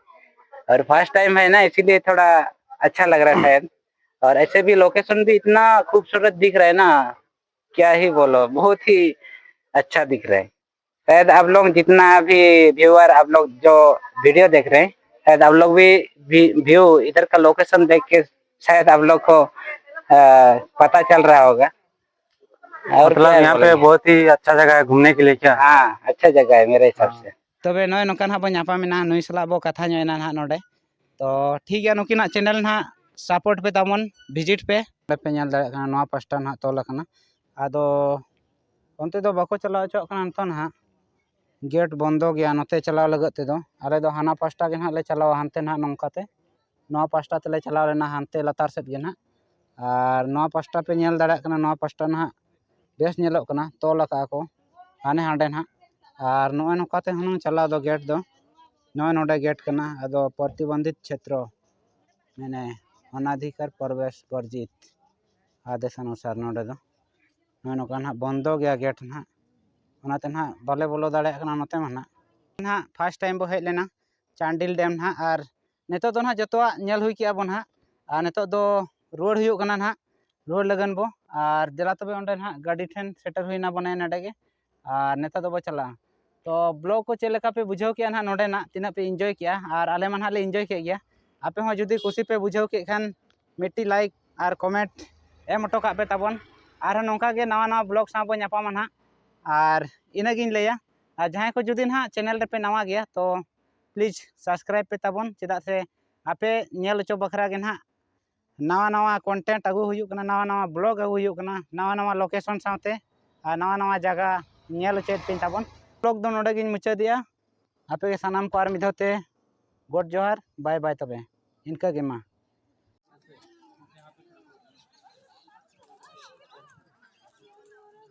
और फर्स्ट टाइम है ना, इसीलिए थोड़ा अच्छा लग रहा है शायद। और ऐसे भी लोकेशन भी इतना खूबसूरत दिख रहा है ना, क्या ही बोलो, बहुत ही अच्छा दिख रहा है। शायद आप लोग जितना भी व्यूअर, आप लोग जो वीडियो देख रहे हैं, शायद आप लोग भी, भी व्यू, इधर का लोकेशन देख के शायद आप लोग को, अ, पता चल रहा होगा। और मतलब क्या यहाँ पे बोलेंगे? बहुत ही अच्छा जगह है घूमने के लिए क्या? हाँ, अच्छा जगह है मेरे हिसाब हाँ। से। ᱛᱚᱵᱮ ᱱᱚᱜᱼᱚᱭ ᱱᱚᱝᱠᱟ ᱱᱟᱦᱟᱜ ᱵᱚᱱ ᱧᱟᱯᱟᱢ ᱮᱱᱟ, ᱱᱩᱭ ᱥᱟᱞᱟᱜ ᱵᱚ ᱠᱟᱛᱷᱟ ᱧᱚᱜ ᱮᱱᱟ ᱱᱟᱦᱟᱜ ᱱᱚᱰᱮ᱾ ᱛᱚ ᱴᱷᱤᱠ ᱜᱮᱭᱟ, ᱱᱩᱠᱤᱱᱟᱜ ᱪᱮᱱᱮᱞ ᱱᱟᱦᱟᱜ ᱥᱟᱯᱳᱨᱴ ᱯᱮ ᱛᱟᱵᱚᱱ, ᱵᱷᱤᱡᱤᱴ ᱯᱮ᱾ ᱚᱸᱰᱮ ᱯᱮ ᱧᱮᱞ ᱫᱟᱲᱮᱭᱟᱜ ᱠᱟᱱᱟ, ᱱᱚᱣᱟ ᱯᱟᱥᱴᱟ ᱱᱟᱦᱟᱜ ᱛᱚᱞ ᱟᱠᱟᱱᱟ᱾ ᱟᱫᱚ ᱚᱱᱛᱮ ᱫᱚ ᱵᱟᱠᱚ ᱪᱟᱞᱟᱣ ᱦᱚᱪᱚᱣᱟᱜ ᱠᱟᱱᱟ ᱱᱤᱛᱚᱜ ᱱᱟᱦᱟᱜ, ᱜᱮᱴ ᱵᱚᱱᱫᱚ ᱜᱮᱭᱟ ᱱᱚᱛᱮ ᱪᱟᱞᱟᱣ ᱞᱟᱹᱜᱤᱫ ᱛᱮᱫᱚ᱾ ᱟᱞᱮ ᱫᱚ ᱦᱟᱱᱟ ᱯᱟᱥᱴᱟ ᱜᱮ ᱱᱟᱦᱟᱜ ᱞᱮ ᱪᱟᱞᱟᱣᱟ, ᱦᱟᱱᱛᱮ ᱱᱟᱦᱟᱜ ᱱᱚᱝᱠᱟᱛᱮ ᱱᱚᱣᱟ ᱯᱟᱥᱴᱟ ᱛᱮᱞᱮ ᱪᱟᱞᱟᱣ ᱞᱮᱱᱟ, ᱦᱟᱱᱛᱮ ᱞᱟᱛᱟᱨ ᱥᱮᱫ ᱜᱮ ᱱᱟᱦᱟᱜ᱾ ᱟᱨ ᱱᱚᱣᱟ ᱯᱟᱥᱴᱟ ᱯᱮ ᱧᱮᱞ ᱫᱟᱲᱮᱭᱟᱜ ᱠᱟᱱᱟ, ᱱᱚᱣᱟ ᱯᱟᱥᱴᱟ ᱱᱟᱦᱟᱜ ᱵᱮᱥ ᱧᱮᱞᱚᱜ ᱠᱟᱱᱟ, ᱛᱚᱞ ᱟᱠᱟᱫᱼᱟ ᱠᱚ ᱦᱟᱱᱮ ᱦᱟᱸᱰᱮ ᱱᱟᱦᱟᱜ᱾ ᱟᱨ ᱱᱚᱜᱼᱚᱭ ᱱᱚᱝᱠᱟᱛᱮ ᱦᱩᱱᱟᱹᱝ ᱪᱟᱞᱟᱣ ᱫᱚ ᱜᱮᱴ ᱫᱚ, ᱱᱚᱜᱼᱚᱭ ᱱᱚᱰᱮ ᱜᱮᱴ ᱠᱟᱱᱟ᱾ ᱟᱫᱚ ᱯᱨᱚᱛᱤᱵᱚᱱᱫᱷᱤᱛ ᱪᱷᱮᱛᱨᱚ, ᱢᱟᱱᱮ ᱚᱱᱟᱫᱷᱤᱠᱟᱨ ᱯᱨᱚᱵᱮᱥ ᱵᱚᱨᱡᱤᱛ ᱟᱫᱮᱥ ᱚᱱᱩᱥᱟᱨ ᱱᱚᱰᱮ ᱫᱚ ᱱᱚᱜᱼᱚᱭ ᱱᱚᱝᱠᱟ ᱱᱟᱦᱟᱜ ᱵᱚᱱᱫᱚ ᱜᱮᱭᱟ ᱜᱮᱴ ᱱᱟᱦᱟᱜ᱾ ᱚᱱᱟᱛᱮ ᱱᱟᱦᱟᱜ ᱵᱟᱞᱮ ᱵᱚᱞᱚ ᱫᱟᱲᱮᱭᱟᱜ ᱠᱟᱱᱟ ᱱᱚᱛᱮ ᱢᱟ ᱱᱟᱦᱟᱜ᱾ ᱱᱟᱦᱟᱜ ᱯᱷᱟᱥᱴ ᱴᱟᱭᱤᱢ ᱵᱚ ᱦᱮᱡ ᱞᱮᱱᱟ ᱪᱟᱱᱰᱤᱞ ᱰᱮᱢ ᱱᱟᱦᱟᱜ, ᱟᱨ ᱱᱤᱛᱚᱜ ᱫᱚ ᱱᱟᱦᱟᱜ ᱡᱚᱛᱚᱣᱟᱜ ᱧᱮᱞ ᱦᱩᱭ ᱠᱮᱜᱼᱟ ᱵᱚ ᱱᱟᱦᱟᱜ᱾ ᱟᱨ ᱱᱤᱛᱚᱜ ᱫᱚ ᱨᱩᱣᱟᱹᱲ ᱦᱩᱭᱩᱜ ᱠᱟᱱᱟ ᱱᱟᱦᱟᱜ, ᱨᱩᱣᱟᱹᱲ ᱞᱟᱹᱜᱤᱫ ᱵᱚ᱾ ᱟᱨ ᱫᱮᱞᱟ ᱛᱚᱵᱮ ᱚᱸᱰᱮ ᱱᱟᱦᱟᱜ ᱜᱟᱹᱰᱤ ᱴᱷᱮᱱ ᱥᱮᱴᱮᱨ ᱦᱩᱭᱱᱟ ᱵᱚ ᱱᱮ ᱱᱚᱰᱮ ᱜᱮ᱾ ᱟᱨ ᱱᱤᱛᱚᱜ ᱫᱚᱵᱚ ᱪᱟᱞᱟᱜᱼᱟ᱾ ᱛᱚ ᱵᱞᱚᱜ ᱠᱚ ᱪᱮᱫ ᱞᱮᱠᱟ ᱯᱮ ᱵᱩᱡᱷᱟᱹᱣ ᱠᱮᱜᱼᱟ ᱱᱟᱦᱟᱜ ᱱᱚᱰᱮᱱᱟᱜ, ᱛᱤᱱᱟᱹᱜ ᱯᱮ ᱤᱱᱡᱚᱭ ᱠᱮᱜᱼᱟ? ᱟᱨ ᱟᱞᱮ ᱢᱟ ᱱᱟᱦᱟᱜ ᱞᱮ ᱤᱱᱡᱚᱭ ᱠᱮᱫ ᱜᱮᱭᱟ᱾ ᱟᱯᱮ ᱦᱚᱸ ᱡᱩᱫᱤ ᱠᱩᱥᱤ ᱯᱮ ᱵᱩᱡᱷᱟᱹᱣ ᱠᱮᱫ ᱠᱷᱟᱱ ᱢᱤᱫᱴᱤᱡ ᱞᱟᱭᱤᱠ ᱟᱨ ᱠᱚᱢᱮᱱᱴ ᱮᱢ ᱦᱚᱴᱚ ᱠᱟᱜ ᱯᱮ ᱛᱟᱵᱚᱱ᱾ ᱟᱨᱦᱚᱸ ᱱᱚᱝᱠᱟ ᱜᱮ ᱱᱟᱣᱟ ᱱᱟᱣᱟ ᱵᱞᱚᱜ ᱥᱟᱶ ᱵᱚᱱ ᱧᱟᱯᱟᱢᱟ ᱱᱟᱦᱟᱜ᱾ ᱟᱨ ᱤᱱᱟᱹᱜᱤᱧ ᱞᱟᱹᱭᱟ᱾ ᱟᱨ ᱡᱟᱦᱟᱸᱭ ᱠᱚ ᱡᱩᱫᱤ ᱱᱟᱦᱟᱜ ᱪᱮᱱᱮᱞ ᱨᱮᱯᱮ ᱱᱟᱣᱟ ᱜᱮᱭᱟ, ᱛᱚ ᱯᱞᱤᱡᱽ ᱥᱟᱵᱥᱠᱨᱟᱭᱤᱵᱽ ᱯᱮ ᱛᱟᱵᱚᱱ, ᱪᱮᱫᱟᱜ ᱥᱮ ᱟᱯᱮ ᱧᱮᱞ ᱦᱚᱪᱚ ᱵᱟᱠᱷᱨᱟ ᱜᱮ ᱱᱟᱦᱟᱜ ᱱᱟᱣᱟ ᱱᱟᱣᱟ ᱠᱚᱱᱴᱮᱱᱴ ᱟᱹᱜᱩ ᱦᱩᱭᱩᱜ ᱠᱟᱱᱟ, ᱱᱟᱣᱟ ᱱᱟᱣᱟ ᱵᱞᱚᱜ ᱟᱹᱜᱩ ᱦᱩᱭᱩᱜ ᱠᱟᱱᱟ, ᱱᱟᱣᱟ ᱱᱟᱣᱟ ᱞᱳᱠᱮᱥᱚᱱ ᱥᱟᱶᱛᱮ ᱟᱨ ᱱᱟᱣᱟ ᱱᱟᱣᱟ ᱡᱟᱭᱜᱟ ᱧᱮᱞ ᱦᱚᱪᱚᱭᱮᱫ ᱯᱮ ᱛᱟᱵᱚᱱ᱾ ᱵᱞᱚᱜ ᱫᱚ ᱱᱚᱰᱮ ᱜᱤᱧ ᱢᱩᱪᱟᱹᱫᱮᱜᱼᱟ᱾ ᱟᱯᱮ ᱜᱮ ᱥᱟᱱᱟᱢ ᱠᱚ ᱟᱨ ᱢᱤᱫ ᱫᱷᱟᱣ ᱛᱮ ᱜᱚᱰ ᱡᱚᱦᱟᱨ, ᱵᱟᱭ ᱵᱟᱭ ᱛᱚᱵᱮ, ᱤᱱᱠᱟᱹ ᱜᱮ ᱢᱟ᱾